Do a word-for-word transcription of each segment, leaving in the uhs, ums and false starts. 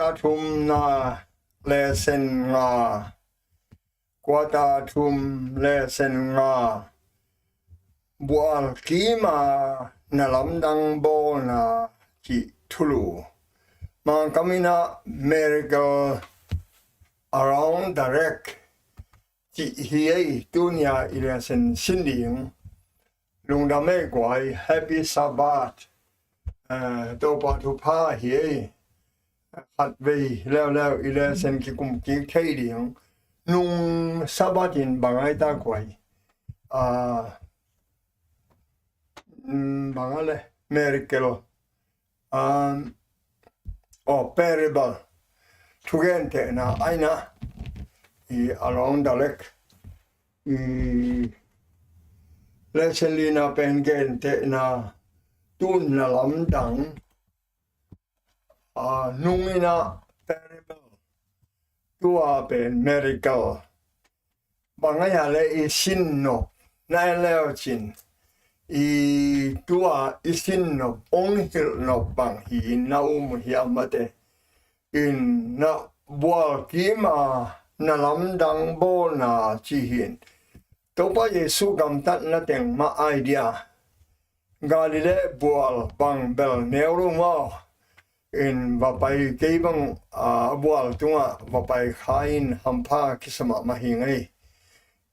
Kuata thumna, lesson nga. Kuata thum, lesson nga. Bual kima na lamdang bawlna cih thulu. Mangkam in ah miracle around the wreck cih hi ei. Tuni-a i lesson sin ding. Lungdam ei guai, Happy Sabbath. Eh, Topa thupha hi ei. Khatvei leuleu i lesson kikum kik thei ding. Nung Sabbath in bang ai ta guai. Ah, mm, bang a le, miracle. Um, oh, parable. Thugentehna ai na. I around the wreck. I lesson lina pen gentehna, tunna lamdang. Ah, nung in ah parable. Tua pen miracle. Bang ai a le i sin nop na en leu cin. I tua i sin nop, ong hilh nop bang hi in na um uh hiam mate. In na bual kima na lamdang bawlna ci hi in. Topa Jesu gamtatna teng mah ai dia. Galilee bual bang bel neu lo maw. In va pai kei bang, a, bual tungah va pai kha in hampha kisa mahmah hi ngei.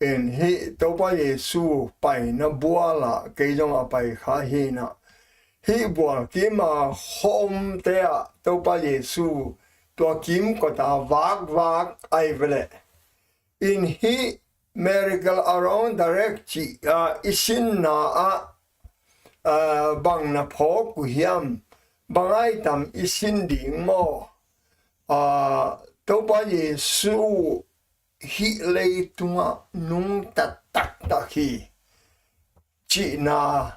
In hih Topa Jesu paina bualah kei zong a pai kha hi in ah. Hih bual kima khawmte ah Topa Jesu tua kimkot a vakvak ai ve leh. In hih miracle around the wreck cih, ah, i sinna ah, ah, bang na phawk uh hiam? Bang ai tam i sin ding maw? Ah, Topa Jesu hih leitungah nungta taktak hi cihna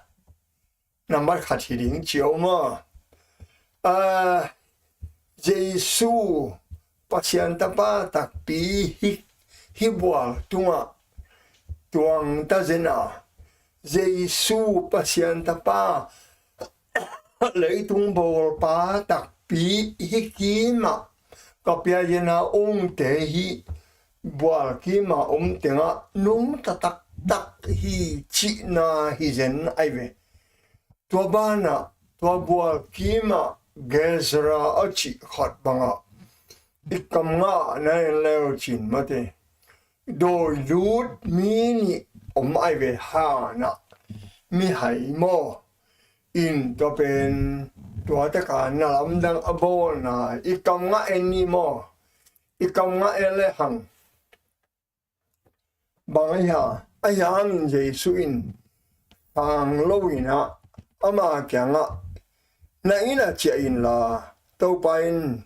nambat khat hi ding ci om a. Ah, Jesu Pasian Tapa takpi hi, hih bual tungah tuang ta zen a. Jesu Pasian Tapa leitung bawlpa takpi hi kimah ka pia zen a ongte hi bual kima om tengah nungta taktak hi cihna hi zen ai ve. Tua banah tua bual kimah Gezra a cih khat bangah i kam ngah na en leu cin mate. Dawi lut mi nih om ai ve hanah mihai maw. In tua pen tua taka na lamdang a bawlna i kam ngah en ni maw. I kam ngah en le hang. Bang ahi a, ahi hangin Jesu in hang lo in ah ama kiangah na inn ah ciah inla Topa in,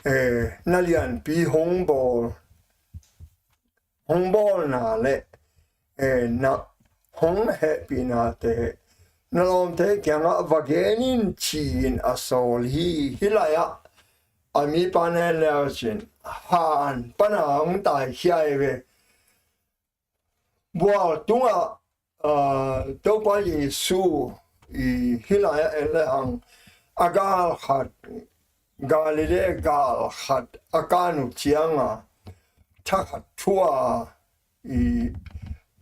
eh, na lianpi hong bawl, hong bawlna le, eh, na hong hehpihnate na lawmte kiangah va gen in ci-in a sawl hi. Hih lai-ah a mipa na en leu cin han pana hong taikhia hi ve. Bual tungah, ah, Topa Jesu i hih lai-ah en le hang a gal khat, Galilee gal khat a kan uh cianga thakhat thu-a i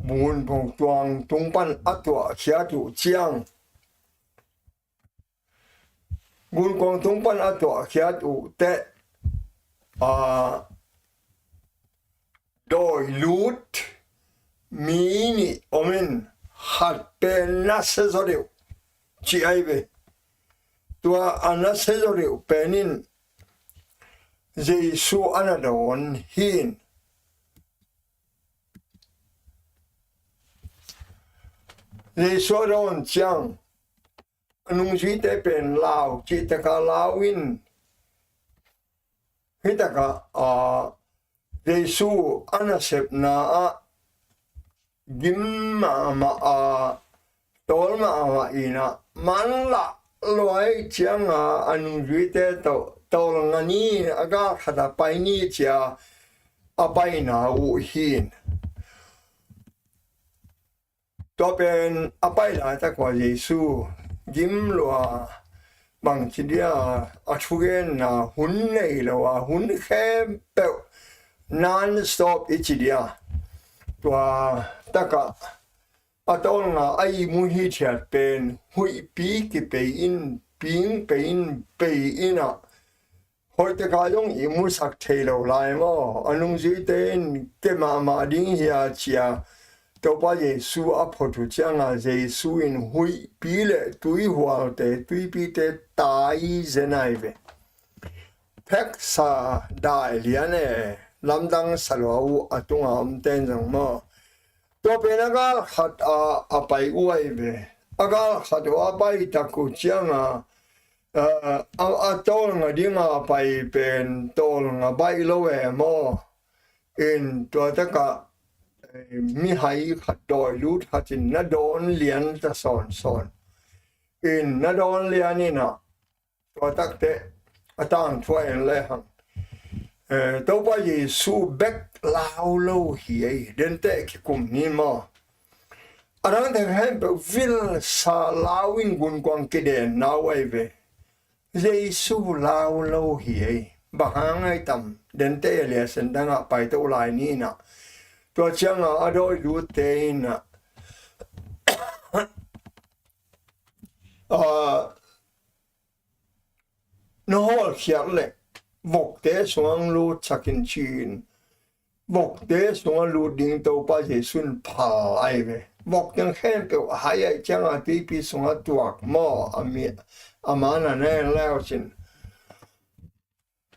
gunkuang tuang tung pan a tuahkhiat uh ciang. Gunkuang tung pan a tuahkhiat uh teh, a, dawi lut mi nih om in khat pen na sia zaw deuh ci ai ve. Tua a na sia zaw deuh pen in Jesu a na dawn hi in. Jesu a dawn ciang a nungzuite pen lau cih taka lau in. Hih takah, a, Jesu a nasepna ah gim mahmah a, tawl mahmah in ah manlah luai cianga a nungzuite tawh tawl nga ni, a gal khat a pai ni cia a paina uh hi in. Tua pen a pai laitak ua Jesu gim lua bang ci dia, a thugenna hun nei lo a, hun khempeuh non-stop i ci dia. Tua takah a tawlnga a ihmu hithiat pen huihpi kipei in, ping pei in, pei in ah, hoihtak a zong ihmusak thei lo lai maw? A nungzuite in ke mahmah ding hi a ci a, Topa Jesu a phot uh cianga Jesu in huihpi le tuihualte, tuipite tai zen ai ve. Pheksa dai lian e, lamdang sa lua uh a tunga omten zong maw? Tua pen a gal khat a, a pai uh ai ve. A gal khat uh a pai tak uh cianga, a, a, a tawlnga dinga pai pen tawlnga baih lo e maw? In tua takah, eh, mihai khat dawi lut khat in na dawn lian ta sawnsawn. In na dawn lian in ah, tua takte a tangthu a en lehang, eh, Topa Jesu bek lau lo hi ei, denteh kikum ni maw? A dangte khempeuh vilsa lau in gunkuang kiden nau ai ve. Jesu lau lo hi ei. Bang hang ai tam, denteh a liasen dangah paito lai ni in ah, tua cianga a dawi lutte in ah, ah, na hawlkhiat le vokte sungah lut sakin ci-in, vokte sungah lut ding Topa Jesu in phal ai ve. Vokte khempeuh a hai ai cianga tuipi sungah tuak maw? A mi, a mana na en leu cin.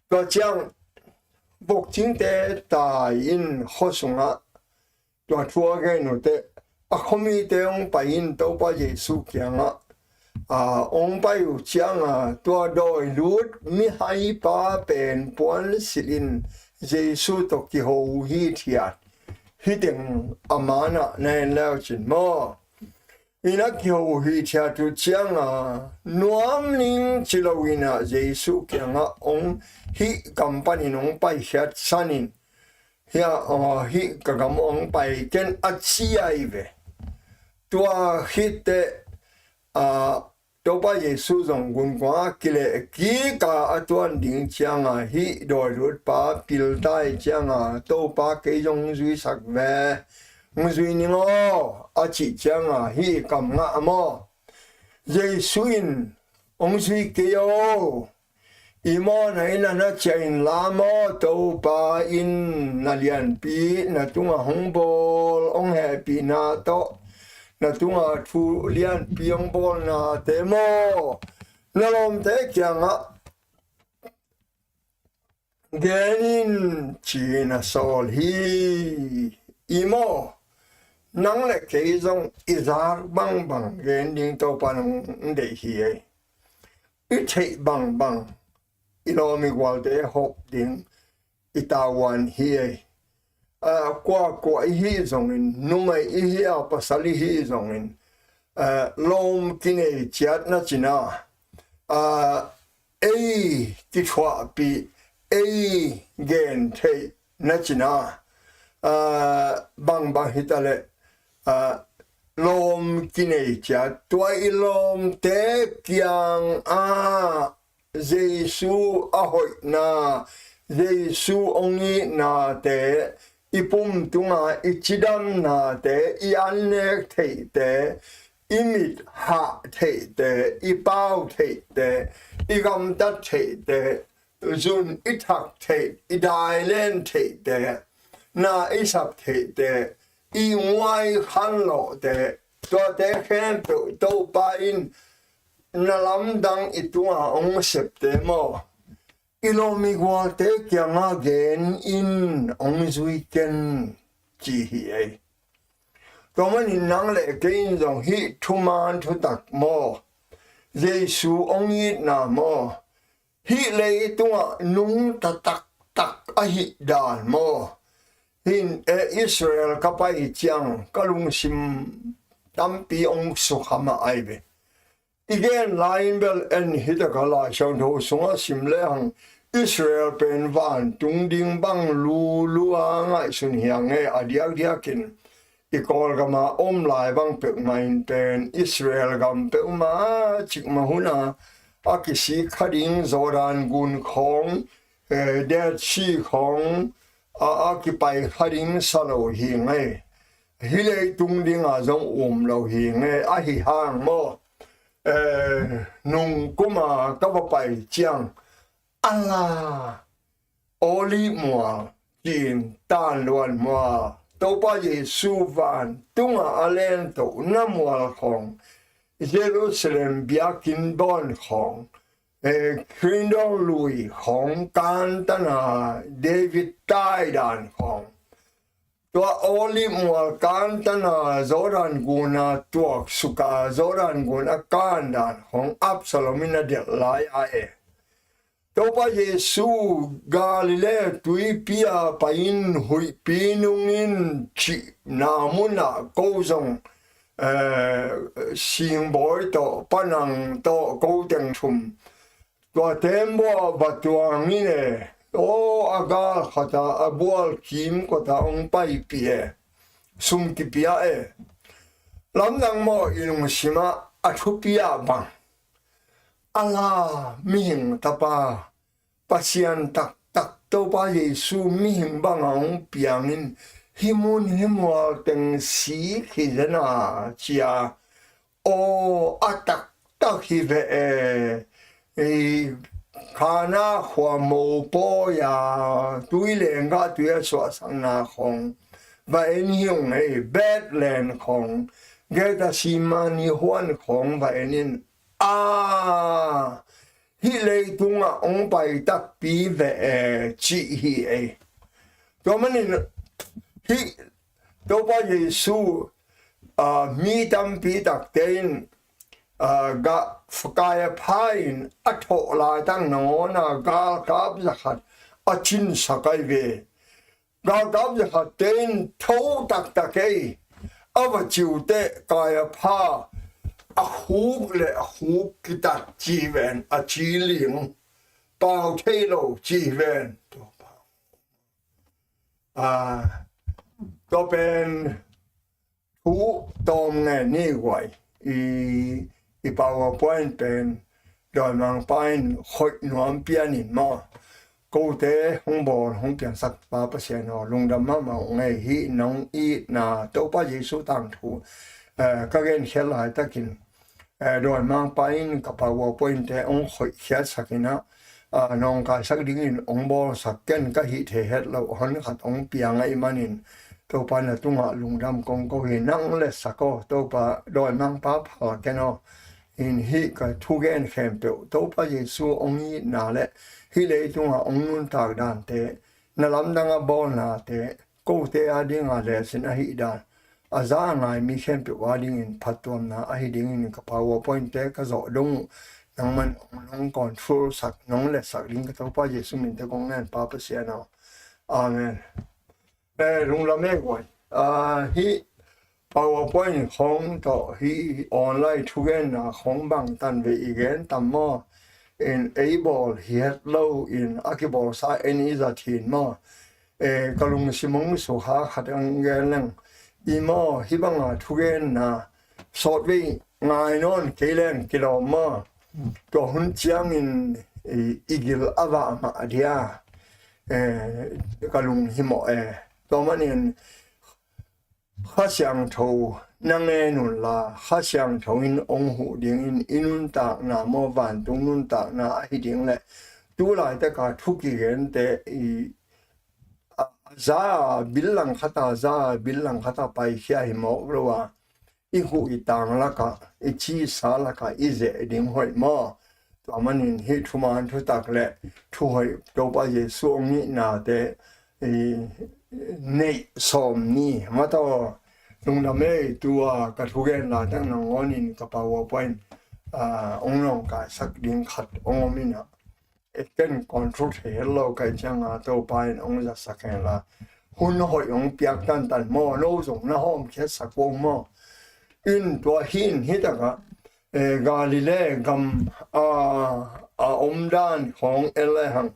Tua ciang vokcingte tai in khua sungah tua thu a gen uh teh, a khuamite hong pai in Topa Jesu kiangah, a, hong pai uh cianga tua dawi lut mihaipa pen puansilh in Jesu tawh kiho uh hithiat. Hih teng a manah na en leu cin maw? Inn ah kiho hithiat uh cianga nuam ning ci lo in ah Jesu kiangah hong, hih gam panin hong paikhiat sanin, hih a, aw, hih ka gam hong pai ken a ci ai ve. Tua khit teh, a, Topa Jesu zong gunkuang a kileh kik a a tuan ding cianga hih dawi lutpa piltai cianga, Topa kei zong hong zuisak ve, hong zui ning aw, a cih cianga hih kam ngah maw? Jesu in hong zui kei aw. I mawhna in a na ciah in la maw? Topa in na lianpi na tungah hong bawl, hong hehpihna tawh na tungah thu lianpi hong bawlnate maw? Na lawmte kiangah gen in ci-in a sawl hi. I maw? Nang le kei zong i zak bangbang gen ding Topa in hong deih hi ei. I theih bangbang i lawm i gualte hop ding i tavuan hi ei. A, kuakua i hih zongin, numei i hih a, pasal i hih zongin, a, lawm kinei ciat na cina, a, ei kithuahpih, ei gen theih na cina, a, bangbang hi ta leh, a, lawm kinei ciat, tua i lawmte kiang a Jesu a hoihna, Jesu hong itnate, i pum tunga i cidamnate, i annek theihte, i mit hah theihte, i pau theihte, i gamtat theihte, zun i thak theih, i dailen theihte, na i sap theihte, i nguai khanlawhte, tuate khempeuh Topa in na lamdang i tunga hong septe maw? I lawm i gualte kiangah gen in, hong zui ken ci hi ei. Tua manin nang le kei in zong hih thuman thutak maw? Jesu hong itna maw? Hih leitungah nungta taktak ahih dan maw? Hin, eh, Israel ka pai ciang ka lungsim tampi hong sukha mah ai ve. I gen lai-in bel en hi taka Lai Siangtho sungah sim lehang Israel pen vantung ding bang lulu a ngaihsun hi ang e, a diakdiakin i Kawlgama om lai bang peuhmah in pen Israel gam peuhmah cikmah huna a kisik kha ding Jordan gun khawng, eh, Dead Sea khawng a, a kipai kha ding sa lo hi ngei. Hih leitung dinga zong um lo hi ngei. Ahi hang maw, eh, nung kuma ka va pai ciang, ala, Olive mual, cin, tan luan mual, Topa Jesu vantunga a lento na mual khawng, Jerusalem biakinn bawn khawng, eh, Kidron lui khawng, kantana David taidan khawng, tua Olive mual kantana Jordan guna tuaksuka Jordan guna kandan khawng Absalom in a delh lai a e. Topa Jesu Galilee tuipi a pai-in huihpi nungin cihna munah ko zong, eh, singbawi tawh, panang tawh, ko teng thum, tua tembaw va tuangin e, aw, a gal khata, a bual kim kota hong paipih e, sum kipia e. Lamdang maw, i lungsimah a thupi ah bang, ala, mihing tapa, Pasian taktak Topa Jesu mihing banga hong piangin, hih mun hih mual teng sik hi zena cia, aw, a taktak hi ve e. Ei, Kana khua mopawi-a tui lenggah tui a suahsakna khawng va en hi ung ei, Bethlehem khawng, Gethsemane huan khawng va en in, a, hih leitungah hong pai takpi ve e, cih hi ei. Tua manin hih Topa Jesu, a, mi tampi takte in, a, ga, Kaiapha in a thawh laitak nangawna galkap zakhat a cinsak ai ve. Galkap zakhatte in tho taktak ei, a va ciute Kaiapha a khuk le a khuk kitat ci ven, a ci ling, pau thei lo ci ven. A, tua pen thu tawm ngen ni guai. I, i PowerPoint pen dawimangpa in khoih nuam pianin maw, kote hong bawl hong piangsak Pa Pasian aw, lungdam mahmah uh ngei. Hih nong itna Topa Jesu tangthu, eh, ka genkhiat laitakin, eh, dawimangpa in ka PowerPoint-te hong khoihkhiatsak in ah, a, nawngkaisak dingin hong bawlsak, ken ka hih thei het loh hon khat hong piang ahih manin Topa na tungah lungdam kong ko hi. Nang letsak aw Topa, dawimangpa phal ken aw. In hih ka thugen khempeuh Topa Jesu hong itna le hih leitungah hong nuntak dante, na lamdang a bawlnate, kote a dinga lesin ahih dan, a za a ngai mi khempeuh a dingin phattuamna ahi dingin ka PowerPoint-te ka zawh dong uh, nangman hong control sak, nong letsak ding ka Topa Jesu minte kong ngen Pa Pasian aw. Amen. Eh, lungdam e guai. Ah, hih PowerPoint khawng tawh hih online thugenna khawng bangtan ve i gen tam maw? In ei bawl hi het lo in a kibawlsa en i zat hi in maw? Eh, ka lungsim hong sukha khat hong gen leng. I maw, hih banga thugenna sawtvei ngai nawn kei leng kilawm maw? Tua hun ciangin i, i gil a vah mah a dia. Eh, ka lunghimawh e. Tua manin Kha Siangtho na ngen unla, Kha Siangtho in hong huh dingin i nuntakna maw, vantung nuntakna ahi ding le, tu laitaka thu kigente i, a, a za a bil langkhata, za a bil langkhata paikhia hi mawk lo a, i huh i tang lakah, i cisa lakah i zeh ding hoih maw? Tua manin hih thuman thutak le thuhoih Topa Jesu hong nihnate i neih sawm ni. Mataw, lungdam ei, tua ka thugen laitak nangawnin ka PowerPoint, ah, hong nawngkaisak ding khat hong om in ah, e ken control thei het lo ka hih cianga Topa in hong zatsak hen la, hun hoih hong piak tantan maw, no zong na hawmkhiatsak uh maw? In tua hin hitakah, eh, Galilee gam, ah, a omdan khawng en le hang,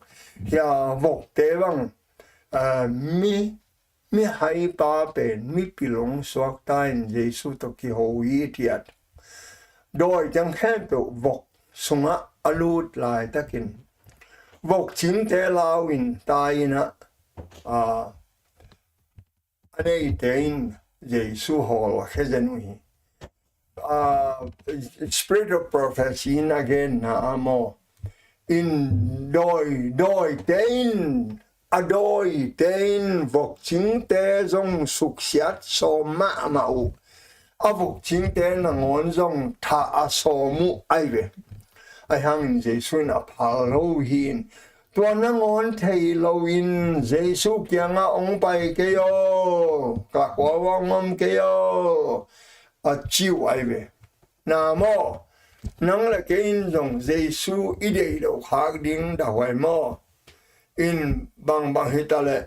hia vokte bang, ah, mi, mihaipa pen mipil hong suakta in Jesu tawh kiho hi, tiat. Dawi teng khempeuh vok sungah a lut laitakin vokcingte lau in tai-in ah, a, a neite in Jesu hawl khia zen uh hi. A, spirit of prophecy in a genna ah maw, in dawi, dawite in, a dawite in vokcingte zong suksiat sawm mahmah uh, a vokcingte nangawn zong thah a sawm uh ahi ve. Ahi hangin Jesu in a phal lo uh hi in, tua nangawn thei loin Jesu kiangah hong pai kei aw, ka khuavak hong om kei aw, a ci uh ahi ve. Na maw, nang le kei in zong Jesu i deih loh khak ding dah huai maw? In bangbang hi ta leh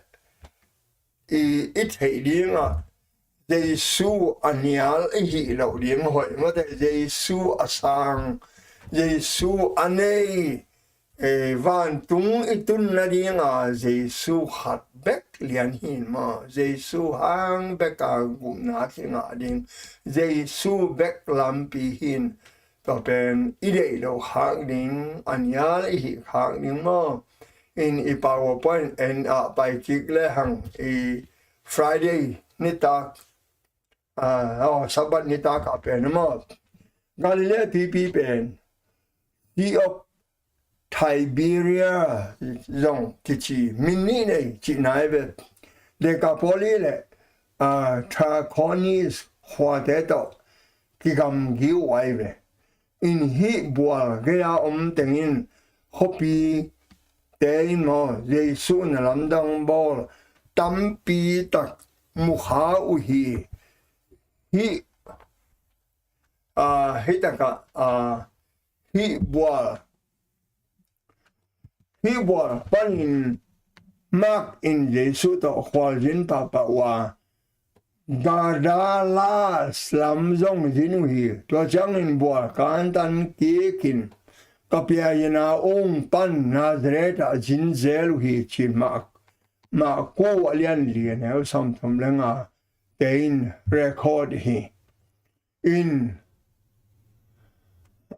i, i theih dingah Jesu a nial i hih loh ding hoih mate, Jesu a sang, Jesu a nei, e, vantung i tun nadinga Jesu khat bek lian hi in maw, Jesu hang beka gupna kingah ding, Jesu bek lampi hi in. Tua pen i deih loh khak ding, a nial i hih khak ding maw? In i PowerPoint en ah pai kik lehang, i Friday nitak, ah, oh, Sabbath nitak ah pen maw, Galilee tuipi pen Sea of Tiberia zong kici, min nih nei cihna ahi ve. Decapolis le, ah, Trachonis khuate tawh kigamgi uh ahi ve. In hih bual gei-a om tengin khuapite in maw, Jesu na lamdang bawl tampi tak mu kha uh hi. Hih, a, hih takah, a, hih bual, hih bual panin Mark in Jesu tawh khualzin pahpah uh a, Gadara lam zong zin uh hi. Tua ciangin bual kantan kikin, ka piaina ung pan Nazareth ah zin zel uh hi, ci Mark, Marku a lian li a neu sawmthum le nga te in record hi. In,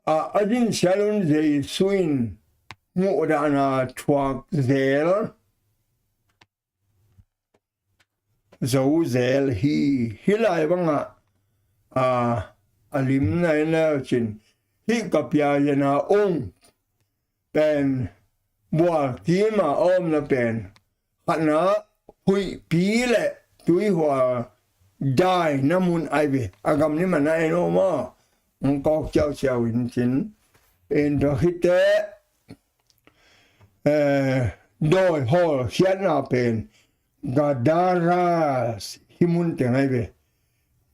a, a zin sial un Jesu in muhdahna thuak zel, zo zel hi. Hih lai bangah, a, a limna in le cin, hih ka piaina ung pen bual kima a omna pen khatna huihpi le tuihual daina mun ahi ve. A gam ni mana en om a, hong kawk ciauciau in cin. In tua khit teh, eh, dawi hawlkhiatna pen Gadara hih mun teng ahi ve.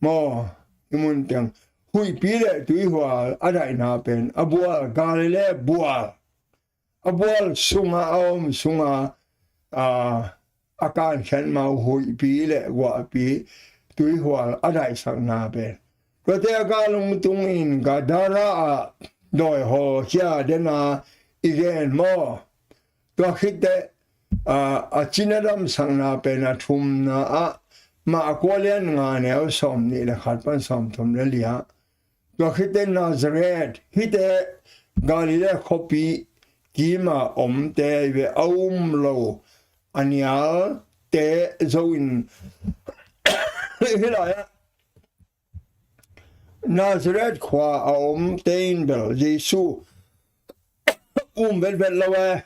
Maw, hih mun teng huihpi le tuihual a daihna pen a bual Galilee bual, a bual sunga a om sunga, a, a kankhiat ma uh huihpi le guahpi tuihual a daihsakna pen. Tuate a gal lungtungin Gadara ah dawi hawlkhia dena i gen maw? Tua khit teh, a, a cina damsakna pen a thumna ah Marku a lian nga neu sawmnih le khat pan sawmthum le li ah. Tua khit teh Nazareth, hihte Galilee khuapi kima omte ahi ve, a um lo a nialte zo in hih lai-ah Nazareth khua a omte in bel Jesu um vetvet lo e.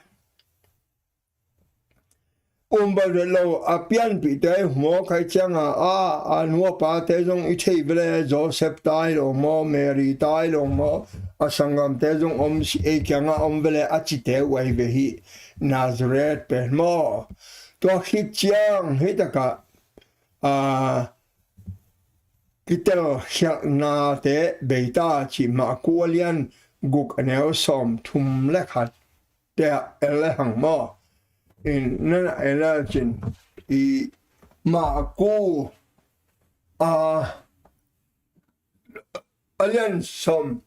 Um vetvet lo, a pianpihte i hmuak ahih cianga, a, a nu a pate zong i thei vele, Joseph tai lo maw, Mary tai lo maw, a sanggamte zong om si, ei kiangah om vele a cite uh ahi ve hih Nazareth pen maw? Tua khit ciang hih takah, a, kitelkhialhnate beita cih Marku a lian guk a neu sawmthum le khat te ah en le hang maw? In nana en le cin, i Marku, a, a lian sawm,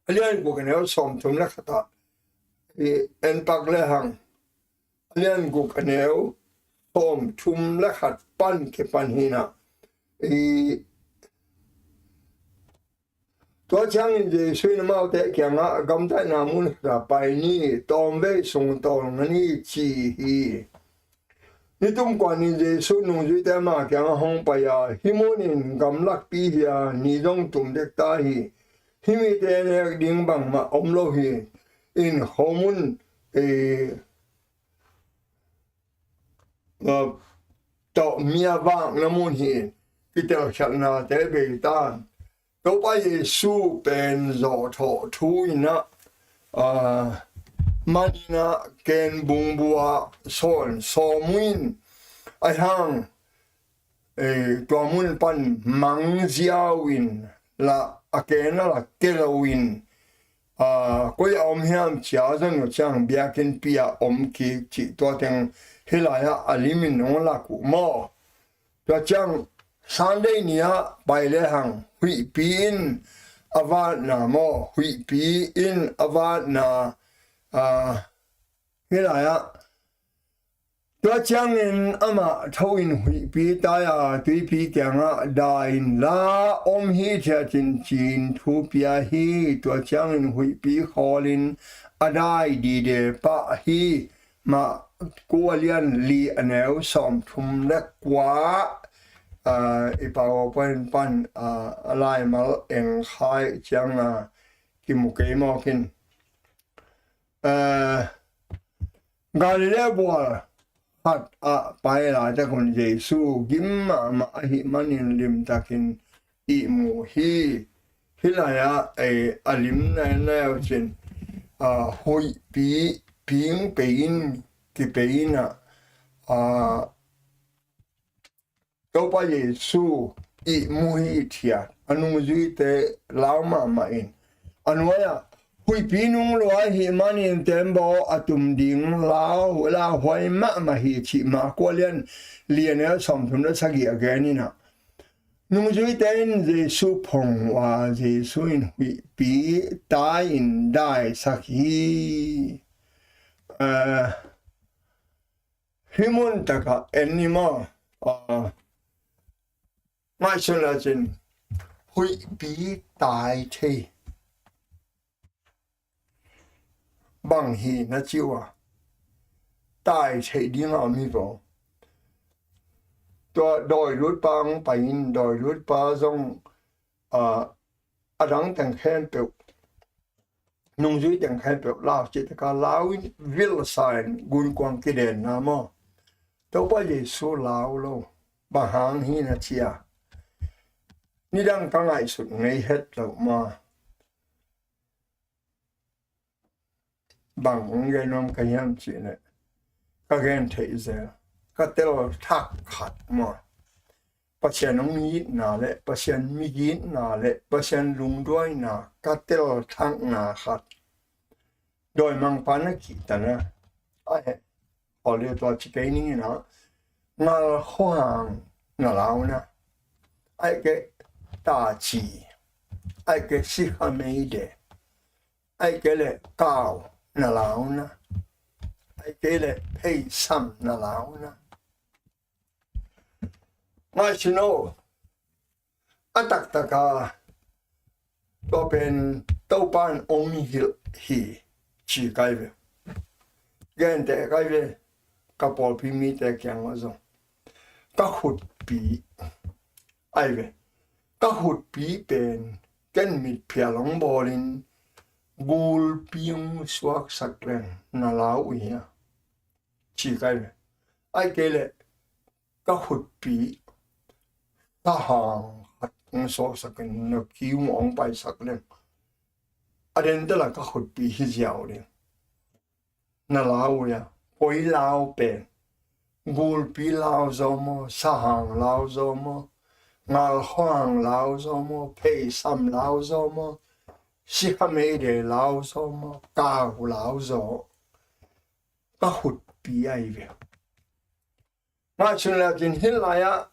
a lian guk a neu sawmthum le khat ah i en pak le hang. A lian guk a neu sawmthum le khat pan kipan hi na. I Tua ciangin Jesu in amaute kiangah, "Gamtatna mun khat ah pai ni, tawmvei sung tawlnga ni," ci hi. Nitumkuan in Jesu nungzuite ama kiangah hong pai a, "Hih mun in gamlakpi hi a, ni zong tum dek ta hi. Hih mite nek ding bangmah om lo hi. In khomun, eh, tawh mi a vakna mun hi in, kitelkhialhnate bei ta in." Topa Jesu pen zawhthawh thu in ah, ah, man in ah, kenbungbu ah sawn sawm uh in, ahi hang, eh, tua mun pan mang ziau in, la a ken a la ke lo in, ah, koi a om hiam ci a zon uh ciang biakinnpi ah om kik cih tua teng hih lai-ah a lim in hong lak uh maw. Tua ciang Sunday ni-ah pai lehang huihpi in a vatna maw, huihpi in a vatna, ah, hih lai-ah. Tua ciangin amah tho in huihpi tai-a tuipi kiangah dai inla om hithiat in ci-in thu pia hi. Tua ciangin huihpi khawlin a dai dide pah hi. Mark a lian li a neu sawmthum le kua, ah, i PowerPoint pan, ah, a laimal eng khai ciang, ah, kimu kei mawk in. Eh, Galilee bual khat ah pai laitakun Jesu gim mahmah ahih manin limtakin ihmu hi. Hih lai-ah, eh, a limna en lai-ah cin, ah, huihpi, ping pei in, kipei in ah, ah, Topa Jesu ihmu hithiat a nungzuite lau mahmah in, a nuai-ah huihpi nung lua ahih manin tembaw a tum ding lau, lauhuai mahmah hi cih Mark a lian li a neu sawmthum le sagih a gen in ah, nungzuite in Jesu phong uh a, Jesu in huihpi tai in daisak hi. Eh, Hih mun takah en ni maw? Ah, ngaihsun le cin, huihpi tai thei bang hi na ci uh a, tai theih ding a om hi vo. Tua dawi lutpa hong pai in, dawi lutpa zong, ah, a dang teng khempeuh, nungzui teng khempeuh lau cih taka lau in, vilsa in gunkuang kidenna maw? Topa Jesu lau lo. Bang hang hi na ci a, nidang ka ngaihsut ngei het loh maw? Bang hong gen nuam ka hiam cih leh, ka gen theih zel, ka tel thak khat maw? Pasian hong itna le Pasian migitna le Pasian lungduaina ka tel thakna khat. Dawimangpa na kihta na, a he, aw le tua ci kei ning in ah, ngal khuahang na lau na, ahih kei leh taci, ahih kei leh sikha meide, ahih kei leh kau na lau na, ahih kei leh pheisam na lau na. Ngaihsun o, a taktaka tua pen Topa in hong hilh hi ci kai ve. Genteh kai ve, ka pawlpi mite kiangah zong. Ka khutpi ai ve. Ka khutpi pen ken mitphial hong bawlin gulpi hong suaksak leng na lau uh hia? Ci kai ve. Ahih kei leh ka khutpi sahang khat hong suaksakin na kiung hong paisak leng, a den tela ka khutpi hi ziau ding. Na lau uh hia? Koi lau pen? Gulpi lau zaw maw, sahang lau zaw maw, ngalkhuahang lau zaw maw, pheisam lau zaw maw, sikha meide lau zaw maw, kau lau zaw? Ka khutpi ai ve. Ngaihsun le cin hih lai-ah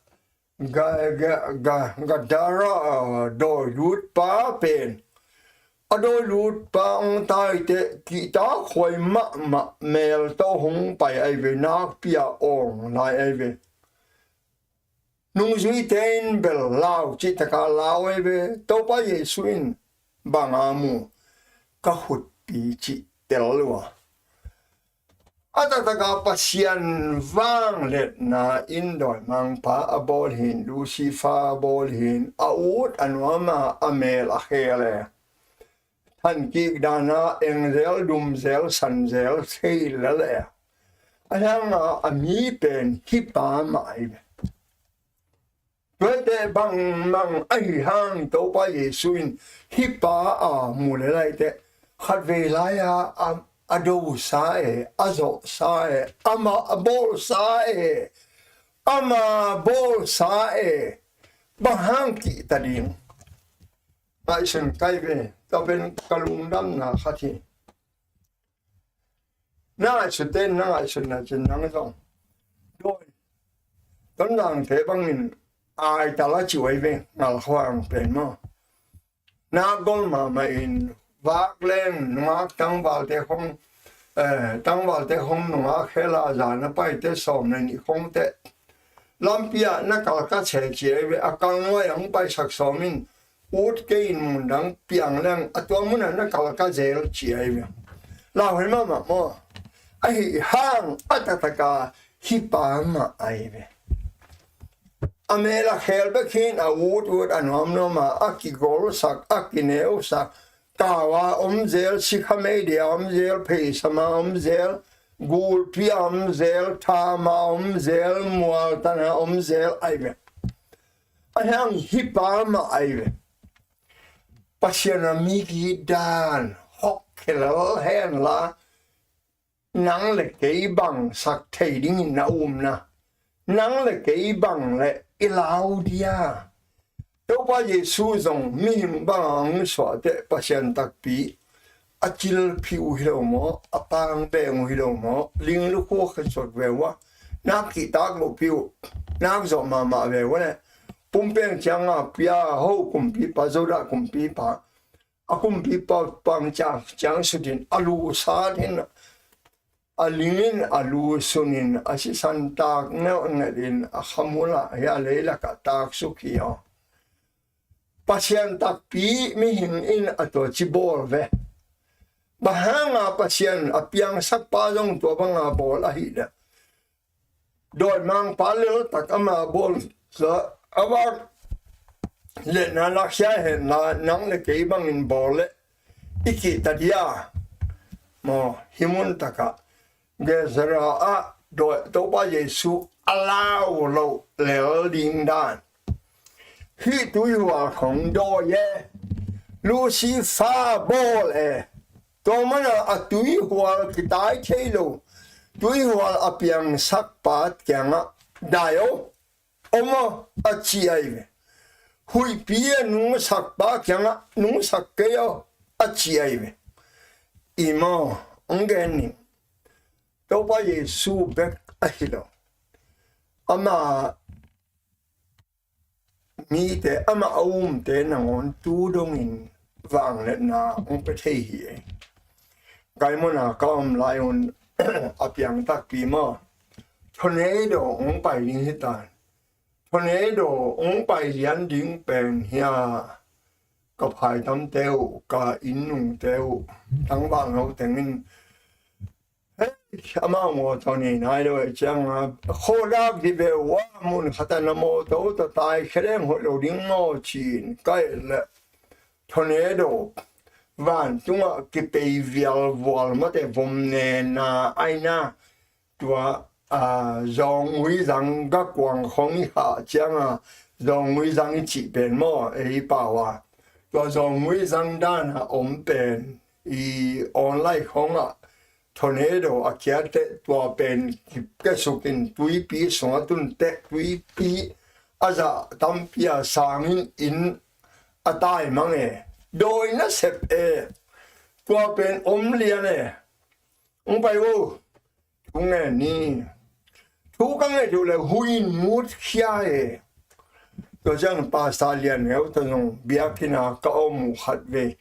Ga, Ga, Ga, Gadara, ah, dawi lutpa pen, a dawi lutpa hong taiteh kihtakhuai mahmah, mel tawh hong pai ai ve, nakpi-a awng lai ai ve. Nungzuite in bel lau cih taka lau ai ve. Topa Jesu in banga mu ka khutpi cih tel lua. A taktaka Pasian vangliatna in dawimangpa a bawl hin, Lucifer a bawl hin, a ut a nuama a mel a khel e. Thankik dana engzel, dumzel, sanzel thei lel e. A hanga a mi pen hih pa mah ahi ve. Tuate bangmang ahi hang Topa Jesu in hih pa a mu le laite khatvei lai-a a, a dosa e, a zawhsa e, amah a bawlsa e, amah a bawlsa e. Bang hang kihta ding? Ngaihsun kai ve, tua pen ka lungdamna khat hi. Na ngaihsut ten na ngaihsutna cin nang zong dawi Tonzangte bangin ai tala ci uh ahi ve, ngal khuang pen maw. Na gol mahmah in vak leng nungak tangvalte khong, eh, tangvalte khong nungak hela zana paite sawm le nih khongte lampi ah na kalka che ci ahi ve, a kal nuai ah hong paisak sawm in ut kei in mundang piang leng a tua munah na kalka zel ci ahi ve. Lauhuai mahmah maw. Ahi hang a taktaka hih pa mah ahi ve. A mel a khel bek hi in a ut ut a nuamnuama a kigolsak, a kineusak, kawa om zel, sikha media om zel, pheisama om zel, gulpi a om zel, thama om zel, mualtana om zel ahi ve. A hiang hih pa mah ahi ve. Pasian a mi gih dan hok khel henla, nang le kei bang sak thei dingin na umna, nang le kei bang le i lau dia. Topa Jesu zong mihing banga hong suah teh Pasian takpi a cil phih uh hi lo maw, a pang beng uh hi lo maw, ling lukhua khat sot ve uh a, nak kihtak loh phih uh, nak zawh mahmah ve uh a leh pumpeng cianga pia ho kumpipa, Zodah kumpipa, a kumpipa pang ciang, ciang sutin a luhsat in, a lingin a lusunin a sisan tak ngelhngelhin a khamula hi a leilakah taksuk hi aw. Pasian takpi mihing in a tua ci bawl ve. Bang hanga Pasian a piangsakpa zong tua banga bawl ahih leh dawimangpa leltak ama bawl sa a vak letna lakkhia henla nang le kei bangin bawl leh i kihta dia maw. Hih mun takah Gazara ah dawi Topa Jesu a lau loh lel ding dan. Hih tuihual khong dawi e, Lucifer bawl e. Tua mana a tuihual kitai thei lo, tuihual a piangsakpa kiangah dai o, om aw a ci ahi ve. Huihpi a nungsakpa kiangah nungsak kei aw a ci ahi ve. I maw, hong gen ning. Topa Jesu bek ahi lo, ama mite, ama a umte nangawn tu dongin vangliatna hong pia thei hi e. Kaimona ka om lai un a piang takpi maw, tornado hong pai ding hi tan. Tornado hong pai lian ding pen hi a, ka phaitamte uh, ka inn nungte uh, tangval ho tengin hei, amau mawtaw nei nai lo e cianga, khuadak dih ve uh a, mun khatah na mawtaw tawh taikhia leng hoih lo ding maw ci-in ka et leh tornado vantungah kipei vialvual mate vom nena aina tua, a, zawngui zang gakuang khong i khah cianga, zawngui zang i cih pen maw, ei pau a, tua zawngui zang dana om pen i online khongah tornado a kiat teh tua pen kipkesukin tuipi sungah tun teh tuipi a zah tampi a sangin inn a tai mang e. Dawi nasep e. Tua pen om lian e. Hong pai uh. Thu ngen ni. Thu ka nget uh le huih in mut khia e. Tua ciang Pastor Lian Neu tawh zong biakinn a ka om uh khat ve.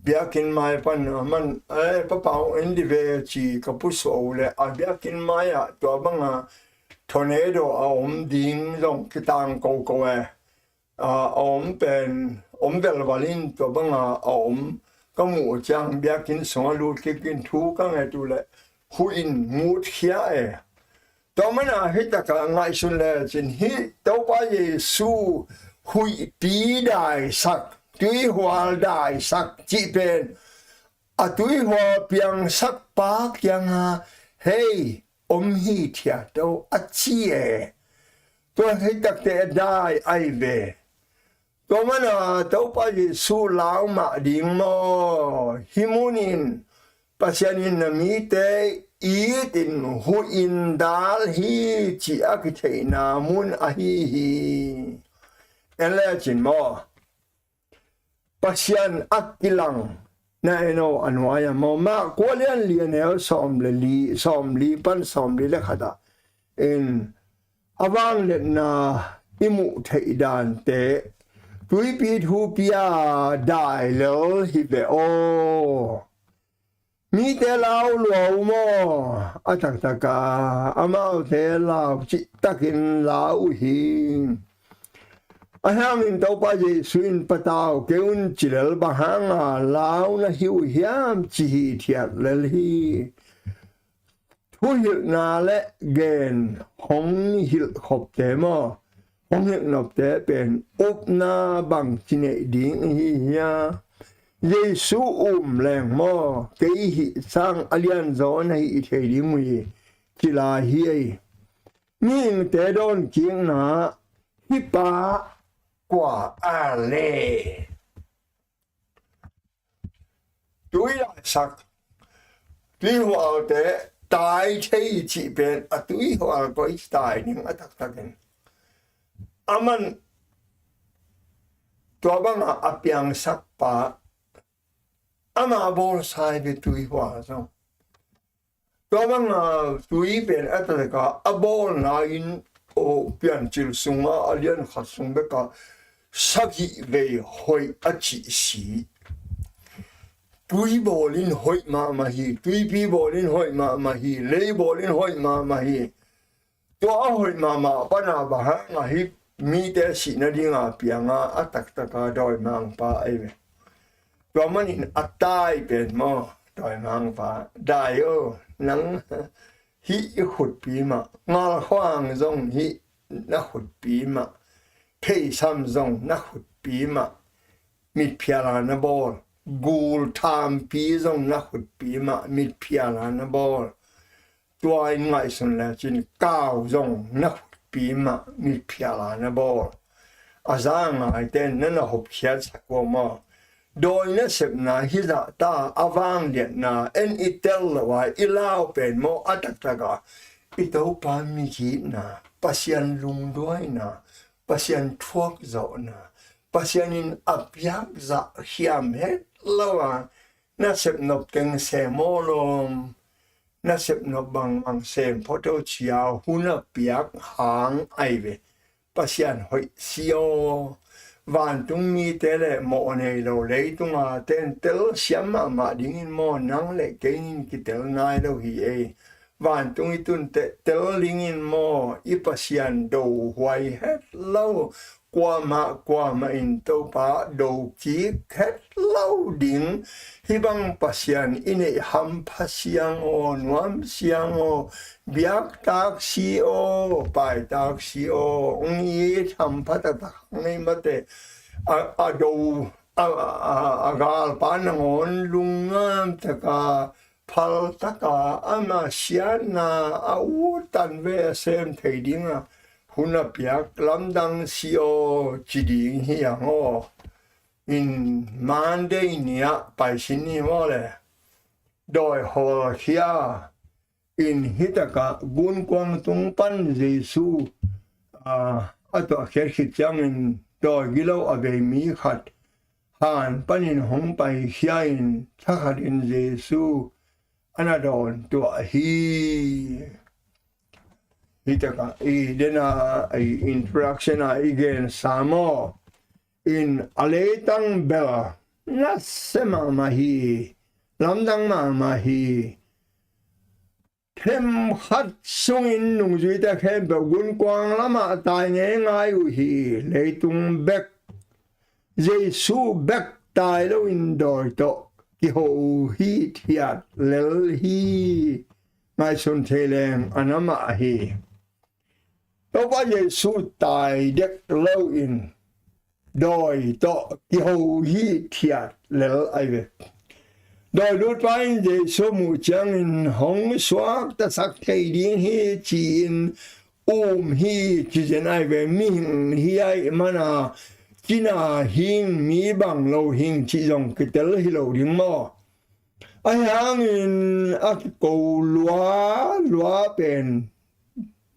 Biakinn mai pan a man, eh, Papa hong en dih ve ci ka pusuah uh le a biakinn mai ah tua banga tornado a om ding zong kitang koko e. A, a om pen om velval in tua banga a om ka muh uh ciang biakinn sungah lut kik in thu ka nget uh leh huih in mutkhia e. Tua mana hih takah ngaihsun lecin hih Topa Jesu huihpi daisak, tuihual daisak cih pen a tuihual piangsak pa kiangah hei om hithiat o a ci e. Tua hih takte a dai ai ve. Tua mana Topa Jesu lau mah ding maw? Hih munin Pasian in na mite it in huih in dal hi cih a kitheihna mun ahi hi. En lecin maw? Pasian a kilang na en o a nuai-ah maw? Mark kua lian li a neu sawm le li, sawm li pan sawm li le khatah in a vangliatna i muh theih dante tuipi thupi a dai lel hi ve aw. Mite lau lua uh maw? A taktaka amaute lau cihtakin lau uh hi. Ahi hangin Topa Jesu in patau kei un ci lel, bang hanga lau na hi uh hiam ci hithiat lel hi. Thuhilhna le gen hong hilhkhopte maw, hong hilhnopte pen upna bangci neih ding ihi hia? Jesu um leng maw kei hih sang a lianzaw na hih thei ding uh hi ci lai hi ei. Mihingte dawnkikna hih pa kua a le? Tui daisak, tuihualte tai thei cih pen a tuihual koi tai ding a taktakin. Aman tua banga a piangsak pa ama bawlsa hi ve tuihual zong. Tua banga tui pen a taktak a a bawlna in aw Piancil sunga a lian khat sung beka sagih vei hoih a cih si. Tui bawl in hoih mahmah hi, tuipi bawl in hoih mahmah hi, lei bawl in hoih mahmah hi. Tua a hoih mahmah pana bang hanga hih mite sihna dinga pianga a taktaka dawimangpa ahi ve. Tua manin a tai pen maw, dawimangpa, dai aw, nang hih i khutpi mah, ngalkhuang zong hih na khutpi mah, pheisam zong na khutpi mah, mitphiala na bawl, gul thampi zong na khutpi mah, mitphiala na bawl. Tua in ngaihsun lecin kau zong na khutpi mah, mitphiala na bawl. A za ngaite na na hopkhiatsak uh maw? Dawi nasepna hizahta a vangliatna en i tel lo a i lau pen maw a taktaka i Topa migitna, Pasian lungduaina, Pasian thuakzawhna, Pasian in a piak zah hiam het lo a nasep nop teng sem aw lawm. Nasep nop bangbang sem phot aw cia hun a piak hang ahi ve. Pasian hoih si aw. Vantung mite le mawh nei lo leitunga ten tel siam mahmah dingin maw, nang le kei in kitel nai lo hi ei. Vantung i tun teh tel dingin maw, i Pasian do huai het lo. Kuamah kuamah in Topa do kik het lo ding. Hih bang Pasian i neih hampha siang aw, nuam siang aw, biaktak si aw, paitak si aw, hong it hampha taktak hong neih mateh. A, a do, a, a, a galpa nangawn lungngam taka, phal taka ama siatna a ut tan ve a sem thei dinga hun a piak lamdang si aw ci ding hi ang aw. In Monday ni-ah paisin ni maw le? Dawi hawlkhia in hitakah gunkuang tung pan Jesu a, a tuahkhiat khit ciangin dawi gilo a vei mi khat han panin hong paikhia in thakhatin Jesu a na dawn tuah hi. Hitakah i dena i introduction a i gensa maw? In a leitang bel nasia mahmah hi, lamdang mahmah hi. Themkhat sungin nungzuite khempeuh gunkuang lamah tai ngeingai uh hi. Leitung bek Jesu bek tai loin dawi tawh kiho hithiat lel hi. Ngaihsun thei leng a na mah hi. Topa Jesu tai dek loin dawi tawh kiho hithiat lel ahi ve. Dawi lutpa in Jesu muh ciangin hong suaktasak thei ding hi ci-in um hi ci zen ahi ve. Mihing hi ahih mana cina hing, mi bang lo hing cih zong kitel hi lo ding maw? Ahi hangin a kiko lua lua pen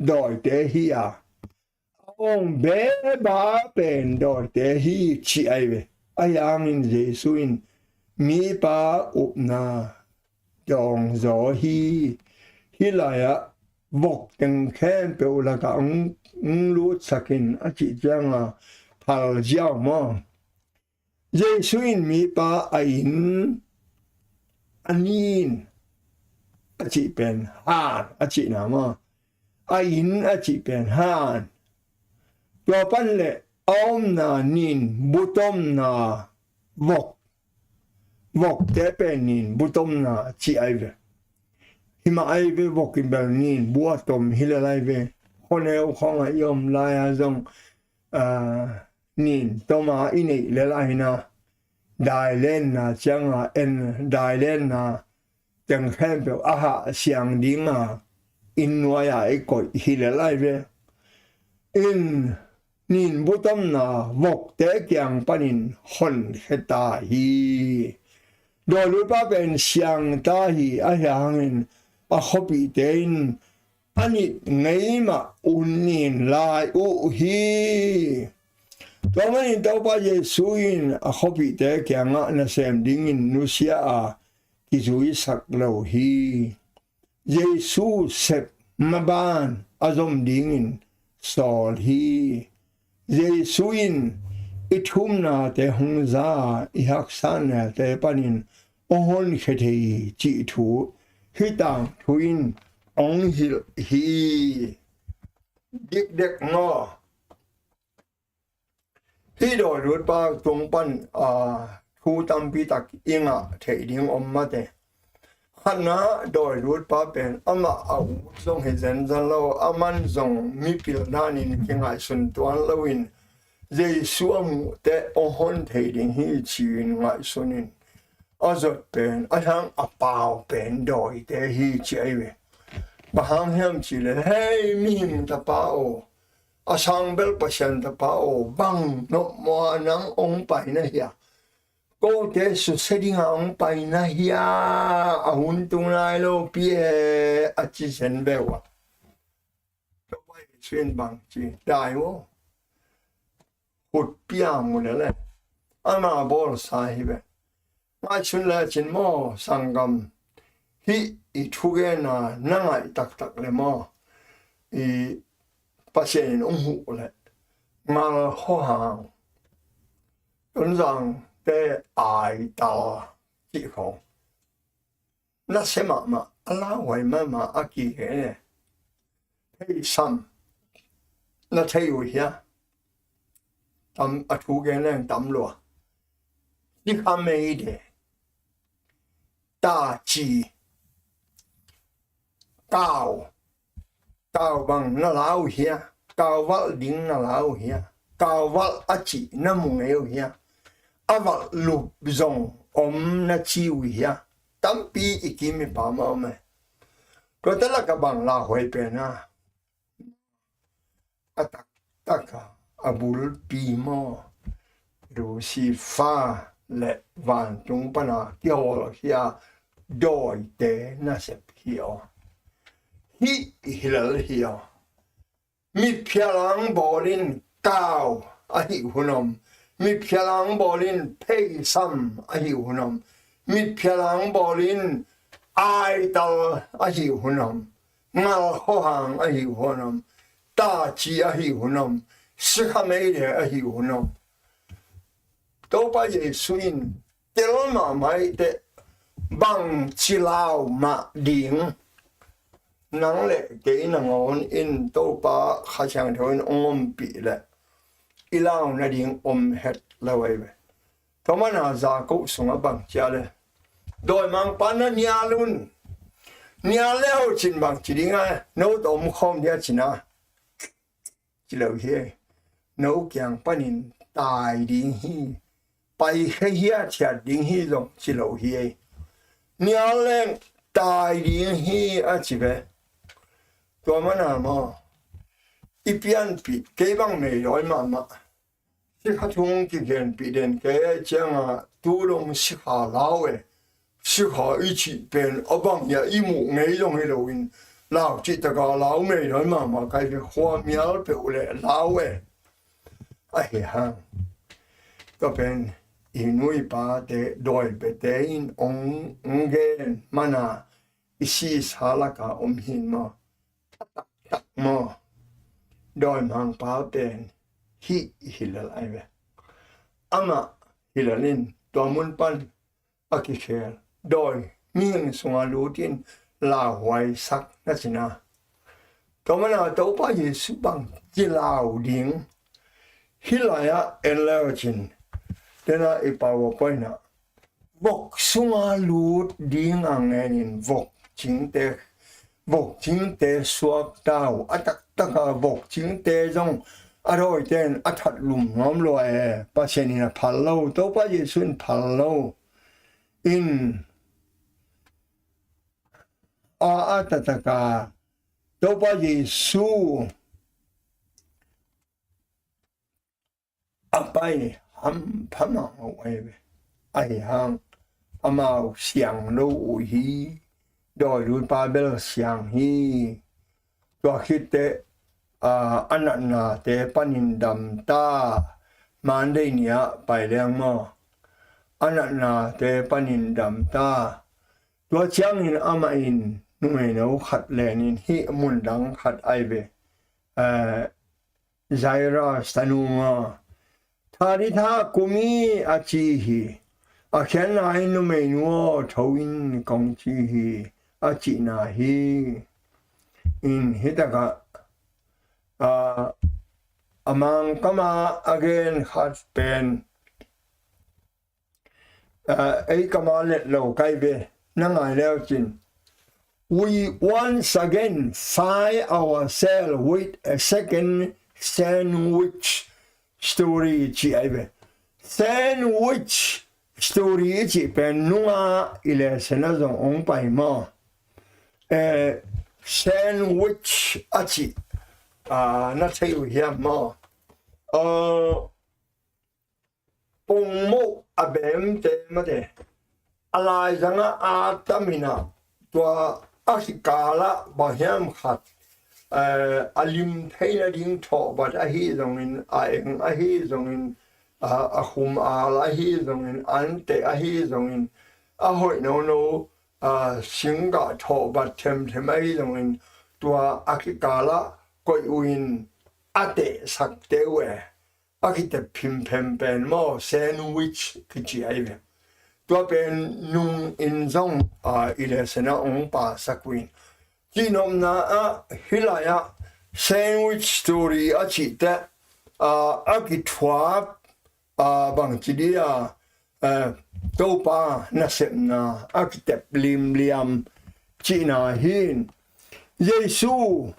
dawite hi a, a awng beba pen dawite hi ci ahi ve. Ahi hangin Jesu in mipa upna dawng zaw hi. Hih lai-ah vok teng khempeuh lakah hong, hong lutsak in a cih cianga phal ziau maw? Jesu in mipa a inn a nin a cih pen han a cihna maw? A inn a cih pen han. Tua pan le a omna nin butomna vok, vokte pen nin butomna ci ahi ve. Himah ahi ve, vok in bel nin bu a tom hi lel ahi ve. Khuaneu khawngah i om lai-a zong, ah, nin toma i neih lel ahi na, dailenna cianga en, dailenna teng khempeuh a hah siang dinga inn nuai-a i koih hi lel ahi ve. In nin butomna vokte kiang panin honkhia ta hi. Dawi lutpa pen siang ta hi. Ahi hangin a khuapihte in a nit ngei mah un nin lai uh hi. Tua manin Topa Jesu in a khuapihte kiangah nasem dingin nusia a kizuisak lo hi. Jesu sep maban a zom dingin sawl hi. Jesu in i thumnate hong za a, i haksatnate panin hong honkhia thei hi cih thu hih tangthu in hong hilh hi. Dikdek maw? Hih dawi lutpa tung pan, aa, thu tampi tak i ngah theih ding om mate. Khatna, dawi lutpa pen amah a ut zong hi zenzen lo, a man zong mipil danin kingaihsun tuan loin Jesu a muh teh hong hon thei ding hi ci-in ngaihsun in a zot pen, a hiang a pau pen dawite hi ci ahi ve. Bang hang hiam cih leh, hei mihing tapa aw, a sang bel Pasian tapa aw, bang nop maw a, nang hong pai na hia? Kote susia dinga hong pai na hia? A hun tung nai lo pi e, a ci zen ve uh a. Topa Jesu in bang ci, dai maw? Khut piang uh leh leh ama bawlsa hi ve. Ngaihsun lecin maw, sanggam, hih i thugenna na ngaih taktak leh maw, i Pasian in hong huh leh ngal khuahang, Tonzangte aital cih khawng, nasia mahmah, a lauhuai mahmah a kihel e. Theisam na thei uh hia? Tam, a thu gen leng tam lua. Sikha meide, taci, kau, kau bang na la uh hia? Kau valh ding na la uh hia? Kau valh a cih na mu ngei uh hia? A valh lup zong om na ci uh hia? Tampi i kim i pam a om e. Tuate lakah bang lauhuai pen a, a taktak a, a bulpi maw, Lucifer leh vantung pana kihawlkhia dawite nasep hi aw. Hih hi lel hi aw. Mitphialang bawlin kau ahih hun om. Mitphialang bawlin pheisam ahih hun om. Mitphialang bawlin aital ahih hun om. Ngal khuahang ahih hun om. Taci ahih hun om. Sikha meide ahih hun om. Topa Jesu in tel mahmah i teh, bangci lau mah ding? Nang leh kei nangawn in Topa Kha Siangtho in hong ompih leh i lau nading om het lo ahi ve. Tua mana Jakob sungah bang ci a le, dawimangpa na nial un. Nial le ho cin bang ci ding a, no tawh om khawm dia cin a, ci lo hi. No kiang panin tai ding hi, pai khe hiathiat ding hi zong ci lo hi. Nial leng tai ding hi a ci ve. Tua mana maw, i pianpih kei bang mei dawi mahmah. Sikha thung kigenpih den kei a cianga tu dong sikha lau e. Sikha i cih pen a bang ia i muh ngei dong hi loin lau cih taka lau mei dawi mahmah kai ve, khua mial peuh le lau e. Ahi hang tua pen i nuipate dawipete in ong gen mana i sisa laka om hin maw. A taktak maw, dawimangpa pen hih hilal ai ve. Amah hilal in tua mun pan a kikhel dawi mihing sunga lutin lauhuaisak na cina. Tua mana Topa Jesu bang kilau ding hilai-ah en leu cin, tena i pau a poina vok sunga lut ding a ngenin vok cingte, vok cingte suak tau a, taktaka vok cingte zong a dawiten a that lum nuam lua e. Pasian in a phal lo, Topa Jesu in phal lo in a, a taktaka Topa Jesu a pai hampha mahmah uh ahi ve. Ahi hang amau siang lo uh hi. Dawi lutpa bel siang hi. Tua khitteh a, a natnate panin damta. Monday ni-ah pai leng maw, a natnate panin damta. Tua ciangin amah in numeino khat lenin hih mundang khat ai ve. Eh, Jairus tanu maw, Talitha kumi a ci hi. A khiatna in numeinu aw, tho in kong ci hi, a cihna hi. In hitakah a, a Mangkama a gen khat pen a, ei kama let lo kai ve, na ngai leu cin. We once again find ourselves with a second sandwich story ci ai ve. Sandwich story i cih pen nunga i lesena zong ong pai maw. Eh, sandwich a cih a, na thei uh hiam maw. A, pongmoh a bemte mate a laizanga a taminah tua a kikalah bang hiam khat, eh, a lim theina ding thawhbat ahi zongin, a eng ahi zongin, a, a khum al ahi zongin, anteh ahi zongin, a hoih nono a, singgah thawhbat themthem ahi zongin tua a kikalah koih uh in a tehsakte uh e. A kitep phimphem pen maw, sandwich kici ai ve. Tua pen nung in zong a, i lesena ong pasak uh in. Cihnopna ah hilai-ah sandwich story a cihte a, a kithuap a, bangci dia, eh, Topa nasepna a kitep limliam cihna hin. Jesu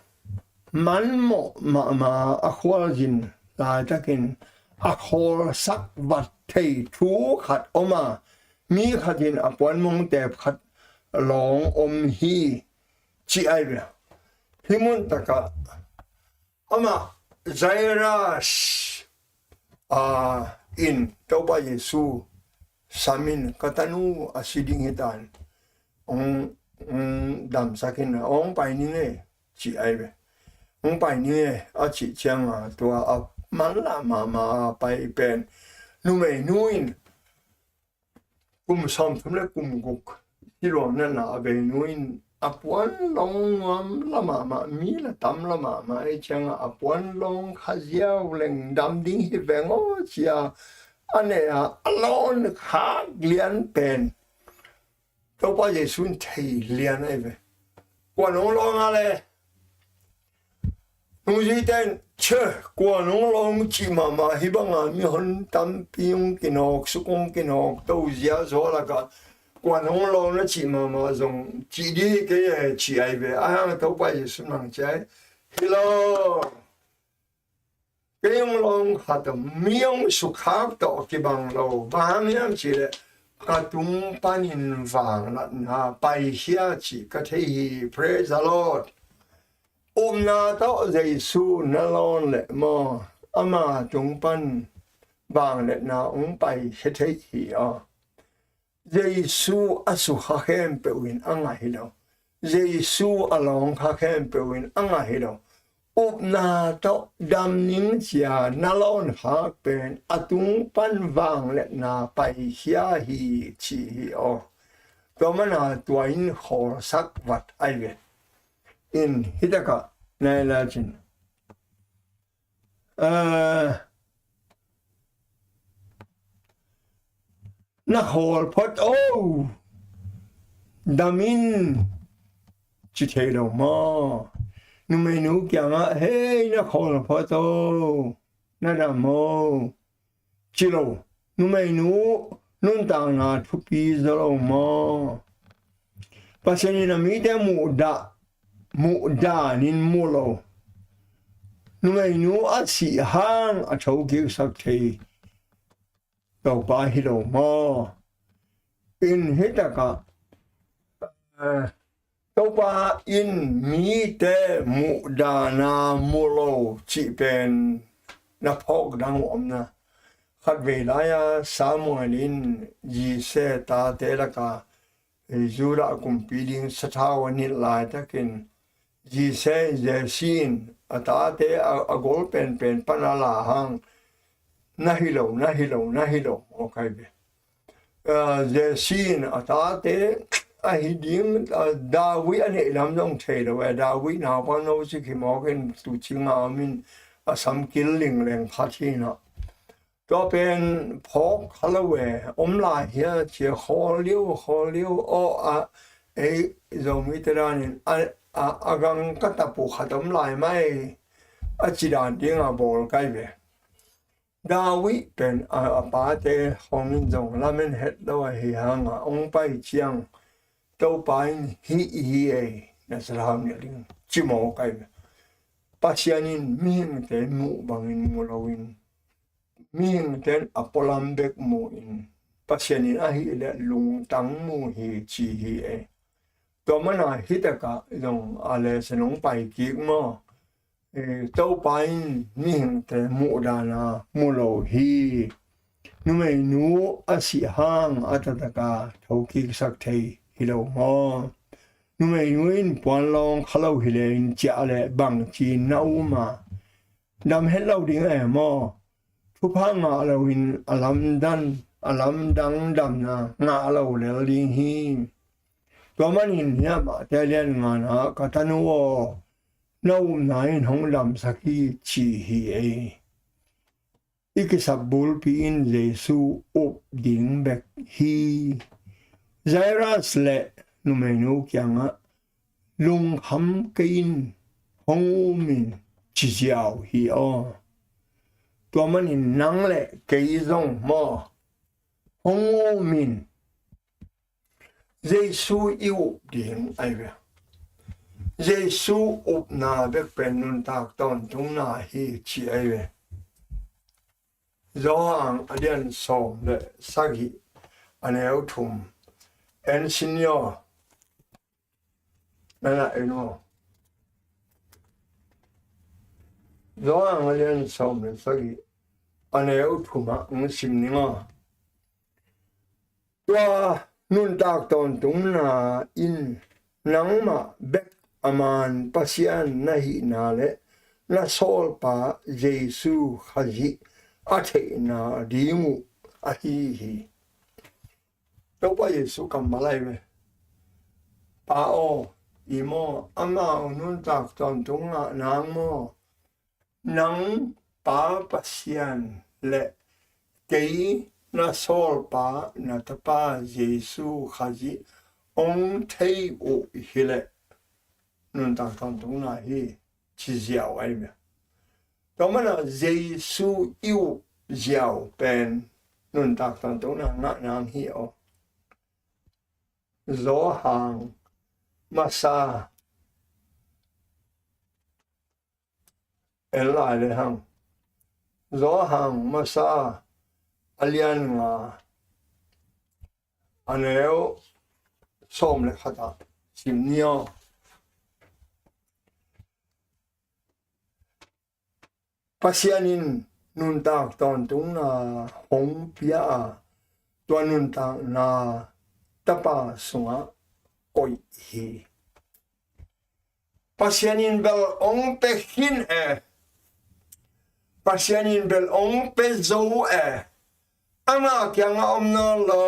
manmawh mahmah a khualzin laitakin a khawlsak vat thei thu khat om a, mi khatin a puanmong tep khat lawng om hi ci ai ve. Hih muntakah amah Jairus a, in Topa Jesu samin ka tanu a si ding hitan, ong, ong damsakin a, ong pai ning e ci ai ve. Ong pai ning e a cih cianga tua a manlah mahmah a pai pen numeinu in kum sawmthum le kum guk siluang natna a veinu in a puan long nuam la mahmah, mi la tam la mahmah ei cianga a puan long kha ziau leng dam ding hi veng aw cia a ne a, a lawn khak lian pen Topa Jesu in thei lian ai ve. Kua nong lawn a le nungzuite in Khe, kuan hong lawng cih mahmah hi banga mihon tampi hong kinawk, suk hong kinawk, tozia zaw lakah kuan hong lawng na cih mahmah zong cih dih kei e cih ai ve. Ai hang Topa Jesu nang ci ai. Hi lo. Kei hong lawng khat om, mi hong sukhak tawh kibang lo. Bang hang hiam cih leh ka tung panin vanlatna paikhia cih ka thei hi. Praise the Lord. Upna tawh Jesu na lawn leh maw, ama tung pan vangliatna hong paikhia thei hi aw. Jesu a sukha khempeuh in a ngah hi lo. Jesu a lawng kha khempeuh in a ngah hi lo. Upna tawh damning cia na lawn khak pen a tung pan vangliatna paikhia hi ci hi aw. Tua mana tua in khawlsak vat ai ve. In hitakah nai la cin. Ah, na khawl phot o, dam in ci thei lo maw? Numeinu kiangah hei na khawl phot o, na dam o ci lo. Numeinu nuntakna thupi zaw lo maw? Pasian in a mite muhdah, muhdanin mu lo. Numeinu a sih hang a thokiksak thei Topa hi lo maw? In hitakah, eh, Topa in mite muhdahna mu lo cih pen na phawk dang uh omna. Khatvei lai-a Samuel in Jesse tate laka Judah kumpi ding sathau a nilh laitakin Jesse, Jesse in a tate a, a gol penpen pan a la hang na hi lo, na hi lo, na hi lo, aw kai ve. Ah, Jesse in a tate ahi ding, ah, David a neih lam zong thei lo e. David naupa no ci khimawk in tuucing a om in a samkil lingleng khat hi na. Tua pen phawk kha lo e, om lai hia cia khawl liu, khawl liu, aw a, ei Zomite danin a, a, a gang ka tap uh khat om lai mai a ci dan dinga bawl kai ve. David pen a, a pate hong in zong lamen het lo ahi hanga hong pai ciang Topa in hih hi ei na sathau nih ding ci maw kai ve. Pasian in mihingte muh bangin mu loin mihingte in a pualam bek muin Pasian in ahih leh lungtang mu hi ci hi ei. Tua mana hitakah zong a lesen hong pai kik maw? Eh, Topa in mihingte muhdahna mu lo hi. Numeinu a sih hang a taktaka thokiksak thei hi lo maw? Numeinu in puan lawng kha lo hi leh in ciah leh bangci na um a, dam het lo ding e maw? Thupha ngah loin a lamdan, a lamdang damna ngah lo lel ding hi. Tua manin hiamah te lian ngana ka tanu aw, na upna in hong damsak hi ci hi ei. I kisap bulpi in Jesu up ding bek hi. Jairus le numeinu kiangah lungkham kei in hong um in ci ziau hi aw. Tua manin nang le kei zong maw hong um in Jesu i up ding ai ve. Jesu upna bek pen nuntak tawntungna hi ci ai ve. Johan a lian sawm le sagih a neu thum en sin yaw. Nana en aw. Johan a lian sawm le sagih a neu thum ah ng sim ning aw. Tua nuntak tawntungna in nangmah bek a man Pasian na hihna le na sawlpa Jesu Khazih a theihna ding uh ahi hi. Topa Jesu kammal ai ve. Pa aw, i maw amau nuntak tawntung ngah nang maw? Nang Pa Pasian le kei na sawlpa na tapa Jesu Khazih hong thei uh hileh nuntak tawntungna hi ci ziau ai ve. Tua mana Jesu i up ziau pen nuntak tawntungna ngah nang hi aw. Johan masa en lai le hang. Johan masa a lian nga a neu sawm le khat ah sim ni aw. Pasian in nuntak tawntungna hong pia a, tua nuntakna Tapa sungah koih hi. Pasian in bel hong pe khin e. Pasian in bel hong pe zo e. Ama kiangah om nawn lo.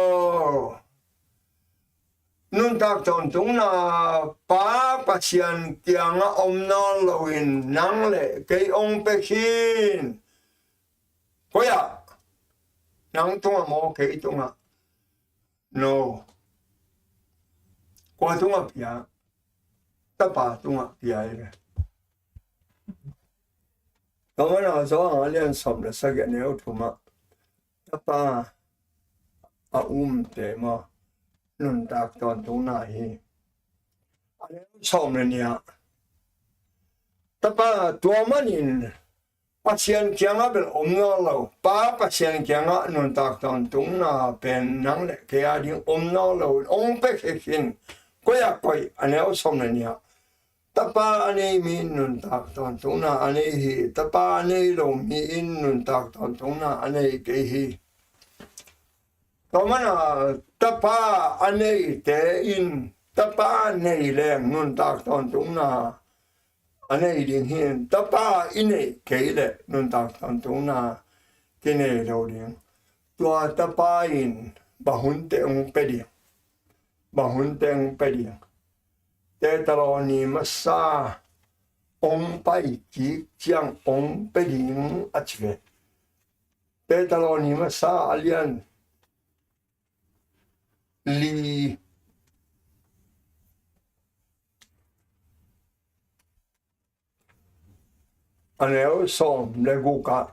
Nuntak tawntungna Pa Pasian kiangah om nawn loin nang le kei hong pe khin. Koi ah? Nang tungah maw, kei tungah? No. Kua tungah pia? Tapa tungah pia hi ve. Tua mana Johan a lian sawm le sagih a neu thum ah Tapa a umte maw nuntak tawntungna hi. A neu sawm le nih ah Tapa tua manin Pasian kiangah bel om nawn lo. Pa Pasian kiangah nuntak tawntungna pen nang le kei a ding om nawn lo. Hong pe khin. Koi ah koi? A neu sawm le nih ah Tapa a nei mi in nuntak tawntungna a nei hi. Tapa a nei lo mi in nuntak tawntungna a nei kei hi. Tua mana Tapa a neite in Tapa nei leng nuntak tawntungna a nei ding hi. Tapa i neih kei leh nuntak tawntungna kinei lo ding. Tua Tapa in bang hun teh hong pe ding? Bang hun teh hong pe ding? Thesalonika masa hong pai kik ciang hong pe ding a ci ve. Thesalonika masa a lian li a neu sawm le guk ah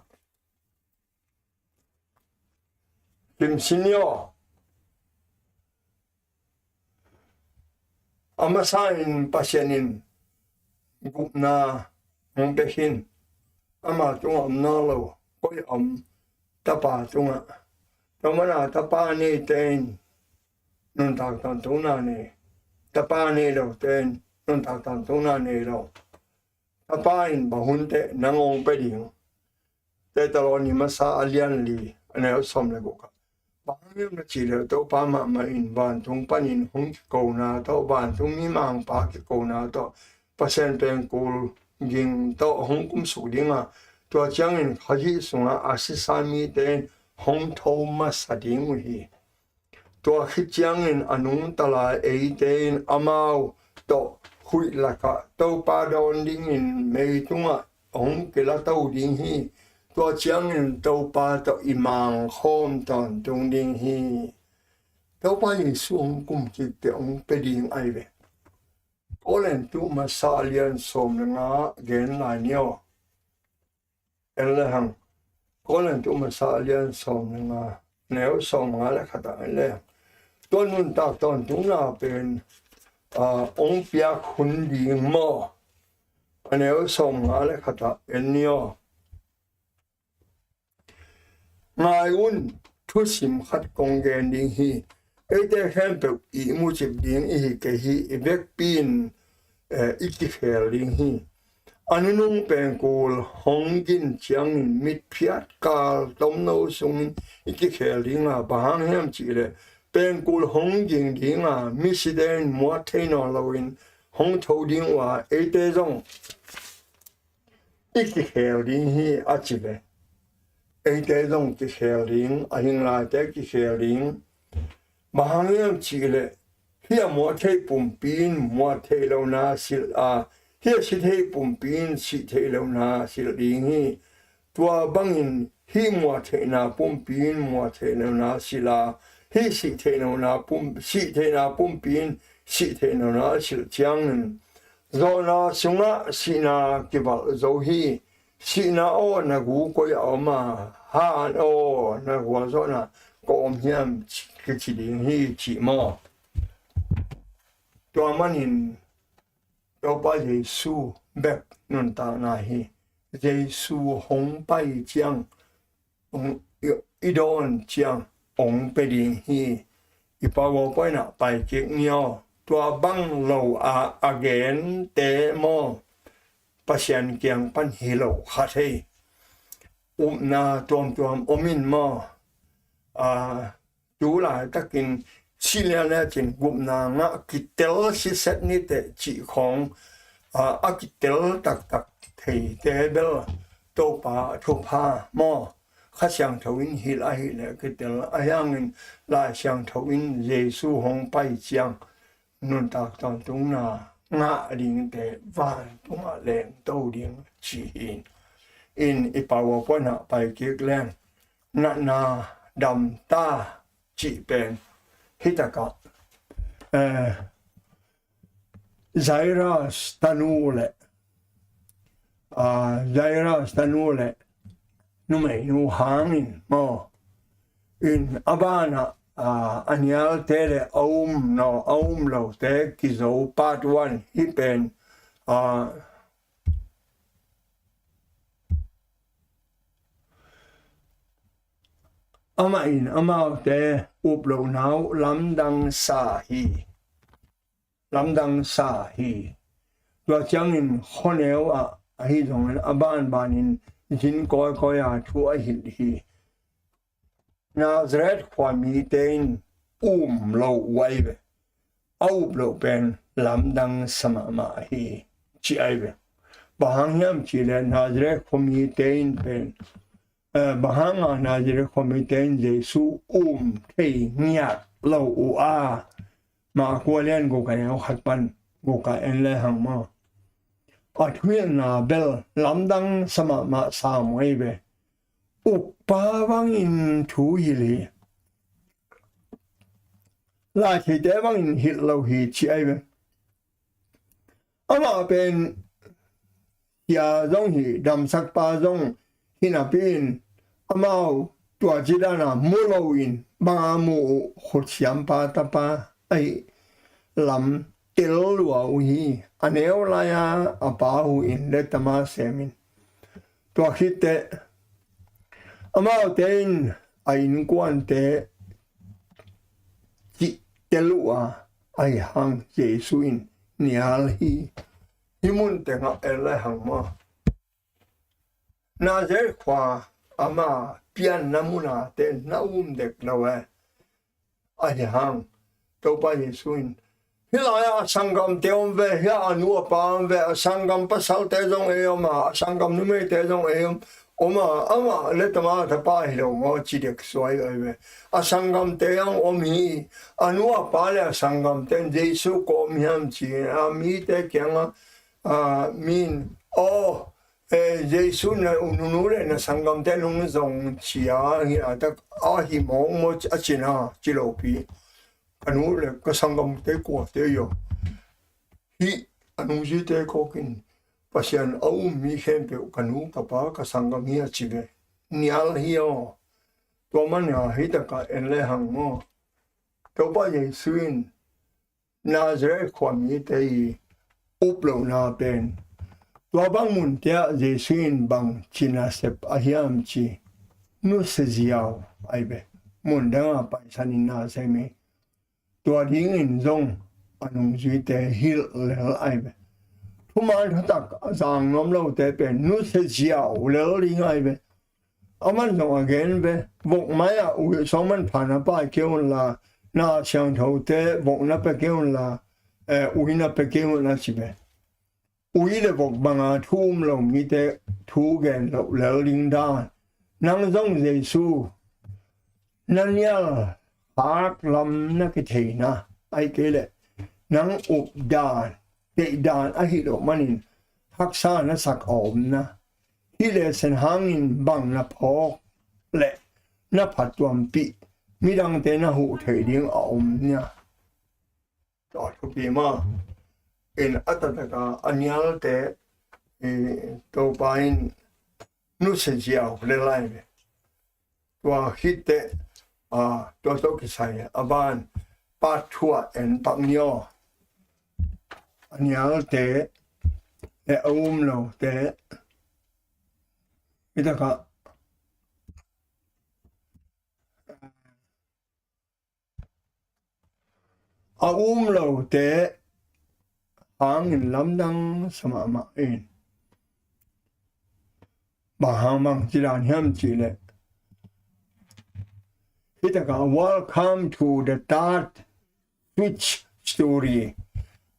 sim ni aw. A masa in Pasian in gupna hong pe khin. Ama tungah om nawn lo. Koi om? Tapa tungah. Tua mana Tapa neite in nuntak tawntungna nei. Tapa nei lote in nuntak tawntungna nei lo. Tapa in bang hun teh nang hong pe ding? Thesalonika masa a lian li a neu sawm le guk ah. Bang hang hiam na cih leh Topa mahmah in vantung panin hong kikona tawh, vantung mimangpa kikona tawh, Pasian pengkul ging tawh hong kumsuk ding a, tua ciangin Khazih sungah a sisa mite in hong tho masa ding uh hi. Tua khit ciangin a nungta lai eite in amau tawh huih lakah Topa dawn dingin meitungah hong kilato ding hi. Tua ciangin Topa tawh i mangkhawm tawntung ding hi. Topa Jesu hong kum kik teh hong pe ding ahi ve. Korintu masa a lian sawm le nga gen lai ni aw. En le hang. Korintu masa a lian sawm le nga, neu sawm nga le khat ah en le hang. Tua nuntak tawntungna pen, ah, hong piak hun ding maw? A neu sawm nga le khat ah en ni aw. Ngai un, thusim khat kong gen ding hi. Eite khempeuh ihmu cip ding ihi kei hi. I vekpi in, eh, i kikhel ding hi. A nunung pengkul hong ging ciangin mitphiat kal tomno sungin i kikhel ding a, bang hang hiam cih leh pengkul hong ging ding a, misite in muat thei nawn loin hong tho ding uh a, eite zong i kikhel ding hi, a ci ve. Eite zong kikhel ding, a hing laite kikhel ding. Bang hang hiam cih leh hih a muat theih pumpi in muat theih lohna silh a, hih a si theih pumpi in sih theih lohna silh ding hi. Tua bangin hih muat theihna pumpi in muat theih lohna silh a, hih sih theih lohna pum-, sih theihna pumpi in sih theih lohna silh ciangin, zawhna sungah sihna kivalh zo hi. Sihna aw, na gu koi-ah om a, han aw, na gualzawhna koi-ah om hiam, kici ding hi, cih maw. Tua manin Topa Jesu bek nuntakna hi. Jesu hong pai ciang, hong, i, i dawn ciang hong pia ding hi. I paupaupna pai kik ni aw. Tua bang lo a, a gente maw, Pasian kiang pan hi lo kha thei. Upna tuamtuam om in maw. A, tu laitakin si lianliatin gupna ngah kitel siset niteh cih khawng, a, a kitel taktak theite bel Topa thupha maw. Kha Siangtho in hilh ahih leh kitel, ahi hangin Lai Siangtho in Jesu hong pai ciang nuntak tawntungna ngah dingte vantungah lengto ding ci hi. In i paupaupna pai kik leng, natna damta cih pen hi takah, eh, Jairus tanu le, ah, Jairus tanu le numeinu hangin maw, in a banah, ah, a nialte le a um naw, a um lote kizo, part one hi pen, ah, amah in amaute up lohna uh lamdang sa hi. Lamdang sa hi. Tua ciangin khuaneu ah ahi zongin a banbanin zin kawikawi a thu a hilh hi. Nazareth khuamite in um lo uh ahi ve. A up loh pen lamdang sa mahmah hi, ci ahi ve. Bang hang hiam cihleh Nazareth khuamite in pen, eh, bang hanga Nazareth khuamite in Jesu um thei ngiat lo uh a, Marka lian guk a neu khat pan guk ah en lehang maw, a thuhilhna bel lamdang sa mahmah sam uh ahi ve. Ukpa bangin thu hilh hi. Laitheite bangin hilh lo hi, ci ahi ve. Amah pen sia zong hi, damsakpa zong hi napi in, amau tua ci dana mu loin banga mu uh, khutsiampa tapa ahi lam tel lua uh hi. A neu lai-a a pa hu in letama semin, tua khitteh amaute in a innkuante cih tel uh a, ahi hang Jesu in nial hi. Hih mun tengah en lehang maw, Nazareth khua ama pianna munate na um dek lo e. Ahi hang Topa Jesu in, hih lai-ah a sanggamte om ve, hih a nu a pa om ve, a sanggam pasalte zong ei om a, a sanggam numeite zong ei om, om a, amah letama tapa hi lo maw, ci dek suai ahi ve. A sanggamte zong om hi. A nu a pa le a sanggamte in Jesu kua om hiam ci a, mite kiangah, a, min, aw, eh, Jesu na nunu le na sanggamte nung zong cia hi a, tak a hi mawngmaw a cina ci lopi. Ka nu le ka sanggamte kuate ia, hih a nungzuite kawkin Pasian a um mi khempeuh ka nu ka pa ka sanggam hi a ci ve. Nial hi aw. Tua mana hih takah en lehang maw, Topa Jesu in Nazareth khuamite i up lohna pen tua bang munte ah Jesu in bang cina sep a hiam ci nusia ziau ahi ve. Mun danga paisanin na sem hi. Tua dingin zong a nungzuite hilh lel ahi ve. Thuman thutak zang nuam lote pen nusia ziau lel ding ahi ve. Aman zong a gen ve, vok mai-ah uih sawng manpha na pai kei unla, na siangthote vok na pia kei unla, eh, uih na pia kei un a ci ve. Uih le vok banga thu um lo mite thu gen loh lel ding dan. Nang zong Jesu na nial hak lam na kitheina, ahih kei leh nang up dan, deih dan ahih loh manin haksa na sak a om na. Hih le sen hangin bang na phawk le na phattuampih, midangte na huh theih ding a om nia. Tua thupi ma in a taktak a a nialte, i, Topa in nusia ziau le lai ve. Tua khit teh, a, tua tawh kisai a ban part two ah en pak ni aw. A nialte le a um lote, hi takah a um lote hangin lamdang sa mahmah in. Bang hang bang ci dan hiam cih leh, hi takah Welcome to the Third Sandwich Story,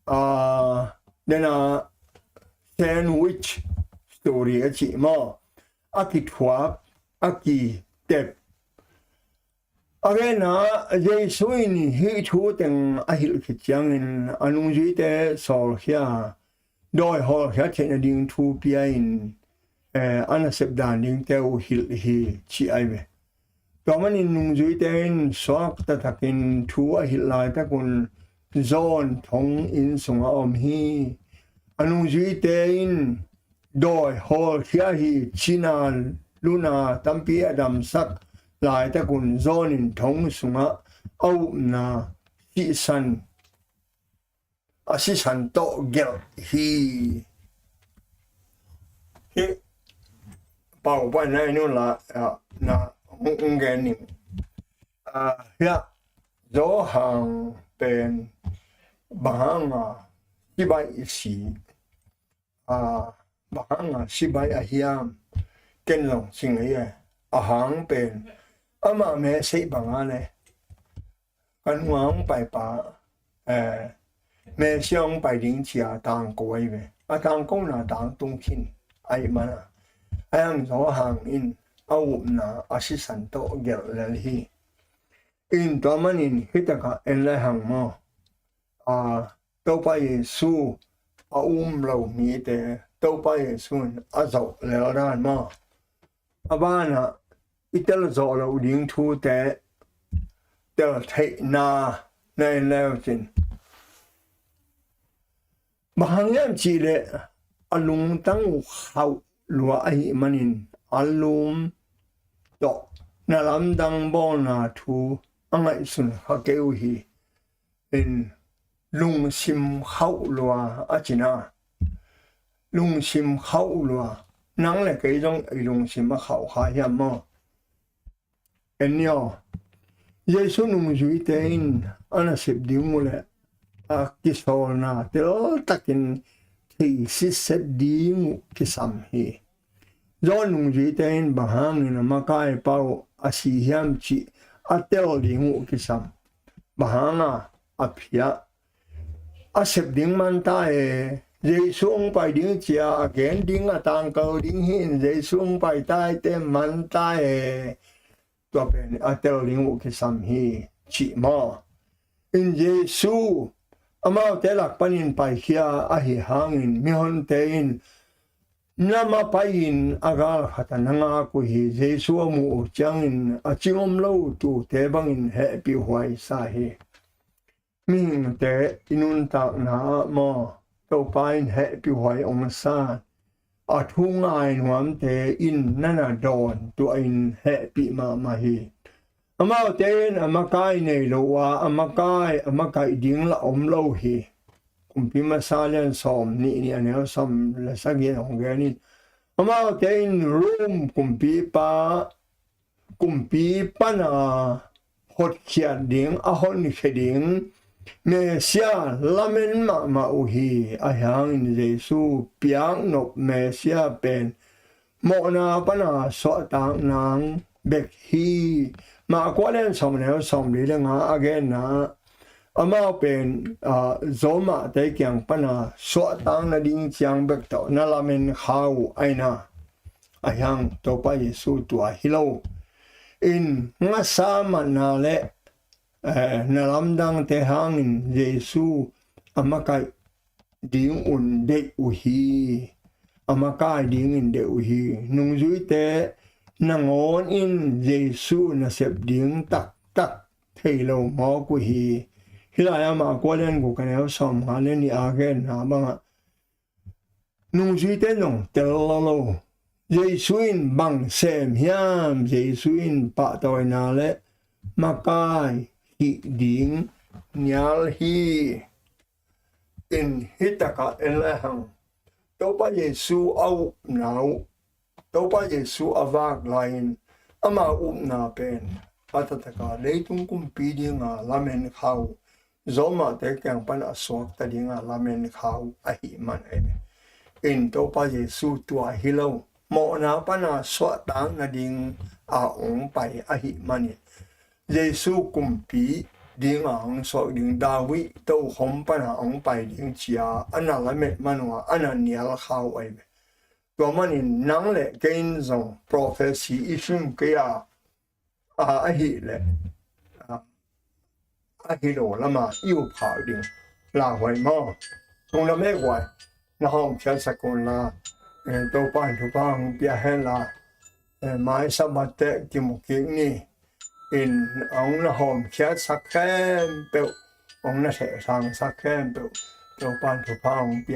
a, dena Sandwich Story a cih maw, a kithuak, a kitep. A genna, Jesu in hih thu teng a hilh khit ciangin a nungzuite sawlkhia, dawi hawlkhia theihna ding thu pia-in, eh, a nasep dan dingte uh hilh hi, ci ahi ve. Tua manin nungzuite in suak taktakin thu a hilh laitakun John thong inn sungah om hi. A nungzuite in dawi hawlkhia hi, cina luna tampi a damsak laitakun John in thong sungah a upna sisan, a sisan tawh gelh hi. Hih pau pan na inun la, a, na hong, hong gen ning. A, hiah Johan pen bang hanga sibai i si, a, bang hanga sibai a hiam, ken zong ci ngei e. A hang pen amah message banga le kan hua hong paipa, eh, Messiah hong pai ding cia tangko ahi ve. A tangkona tangtung khin ahi mana, a hang Johan in a upna a sisan tawh gelh lel hi. In tua manin hi takah en lai hang maw, a, Topa Jesu a um lo mite Topa Jesu in a zoh lel dan maw, a banah i tel zawh loh ding thute tel theihna na en leu cin. Bang hang hiam cih leh a lungtang uh khauh lua ahih manin a lum tawh na lamdang bawlna thu a ngaihsun kha kei uh hi. In lungsim khauh lua a cina. Lungsim khauh lua. Nang le kei zong i lungsim a khauh kha hiam maw? En ni aw. Jesu nungzuite in a nasep ding uh le a kisawlna teltakin thei sitset ding uh kisam hi. John nungzuite in bang hangin a makai pa uh a si hiam cih a tel ding uh kisam. Bang hanga a phiah a sep ding man ta e. Jesu hong pai ding cia a gen ding a tangkal ding hi in Jesu hong pai ta e te man ta e. Tua pen a tel ding uh kisam hi cih maw? In Jesu amaute lak panin paikhia ahi hangin mihonte in nam a pai-in a gal khat a na ngak uh hi. Jesu a muh uh ciangin a cing om lo tuute bangin hehpihhuai sa hi. Mihingte i nuntakna ah maw, Topa in hehpihhuai hong sa. A thu ngai nuamte in na na dawn tuahin hehpih mahmah hi. Amaute in a makai nei lo a, a makai a makaih ding lah om lo hi. Kumpi Masa lian sawm nih nih a neu sawm le sagih in hong gen in, amaute in Rom kumpipa kumpi pana hotkhiat ding, a honkhia ding Messiah lamen mahmah uh hi. Ahi hangin Jesu piaknop Messiah pen mawhna pana suahtak nang bek hi. Mah kua lian sawm neu sawm li le nga a genna, amau pen, ah, Roma te kiang pana suahtak nading ciang bek tawh na lamen kha uh aina. Ahi hang Topa Jesu tua hi lo. In ngasa matna le, eh, na lamdangte hangin Jesu a makaih ding un deih uh hi. A makai dingin deih uh hi. Nungzuite nangawn in Jesu nasep ding taktak thei lo mawk uh hi. Hih lai-ah mah kua lian guk a neu sawm nga le nih a genna bangah nungzuite zong tel lo lo Jesu in bang sem hiam? Jesu in pahtawina le makai hih ding nial hi. In hih takah en lai hang, Topa Jesu a upna uh, Topa Jesu a vak lai-in ama upna pen a taktak a leitung kumpi dinga lamen kha uh, Roma te kiang pan a suakta dinga lamen kha uh ahih man ahi. In Topa Jesu tua hi lo, mawhna pana suahtak nading a hong pai ahih manin, Jesu kumpi dinga hong suak ding, David tokhom pana hong pai ding ci-a a na lamet man uh a, a na nial kha uh ahi ve. Tua manin nang le kei in zong prophecy i sim kei a, a, ahih leh, a, ahi lo lama i up khak ding. Lauhuai maw? Tung na mek huai, na hawmkhiatsak un la, eh, Topa in thupha hong pia hen la, eh, mai Sabbath teh kimu kik ni. In hong na hawmkhiatsak khempeuh, hong na thehsangsak khempeuh, Topa in thupha hong pia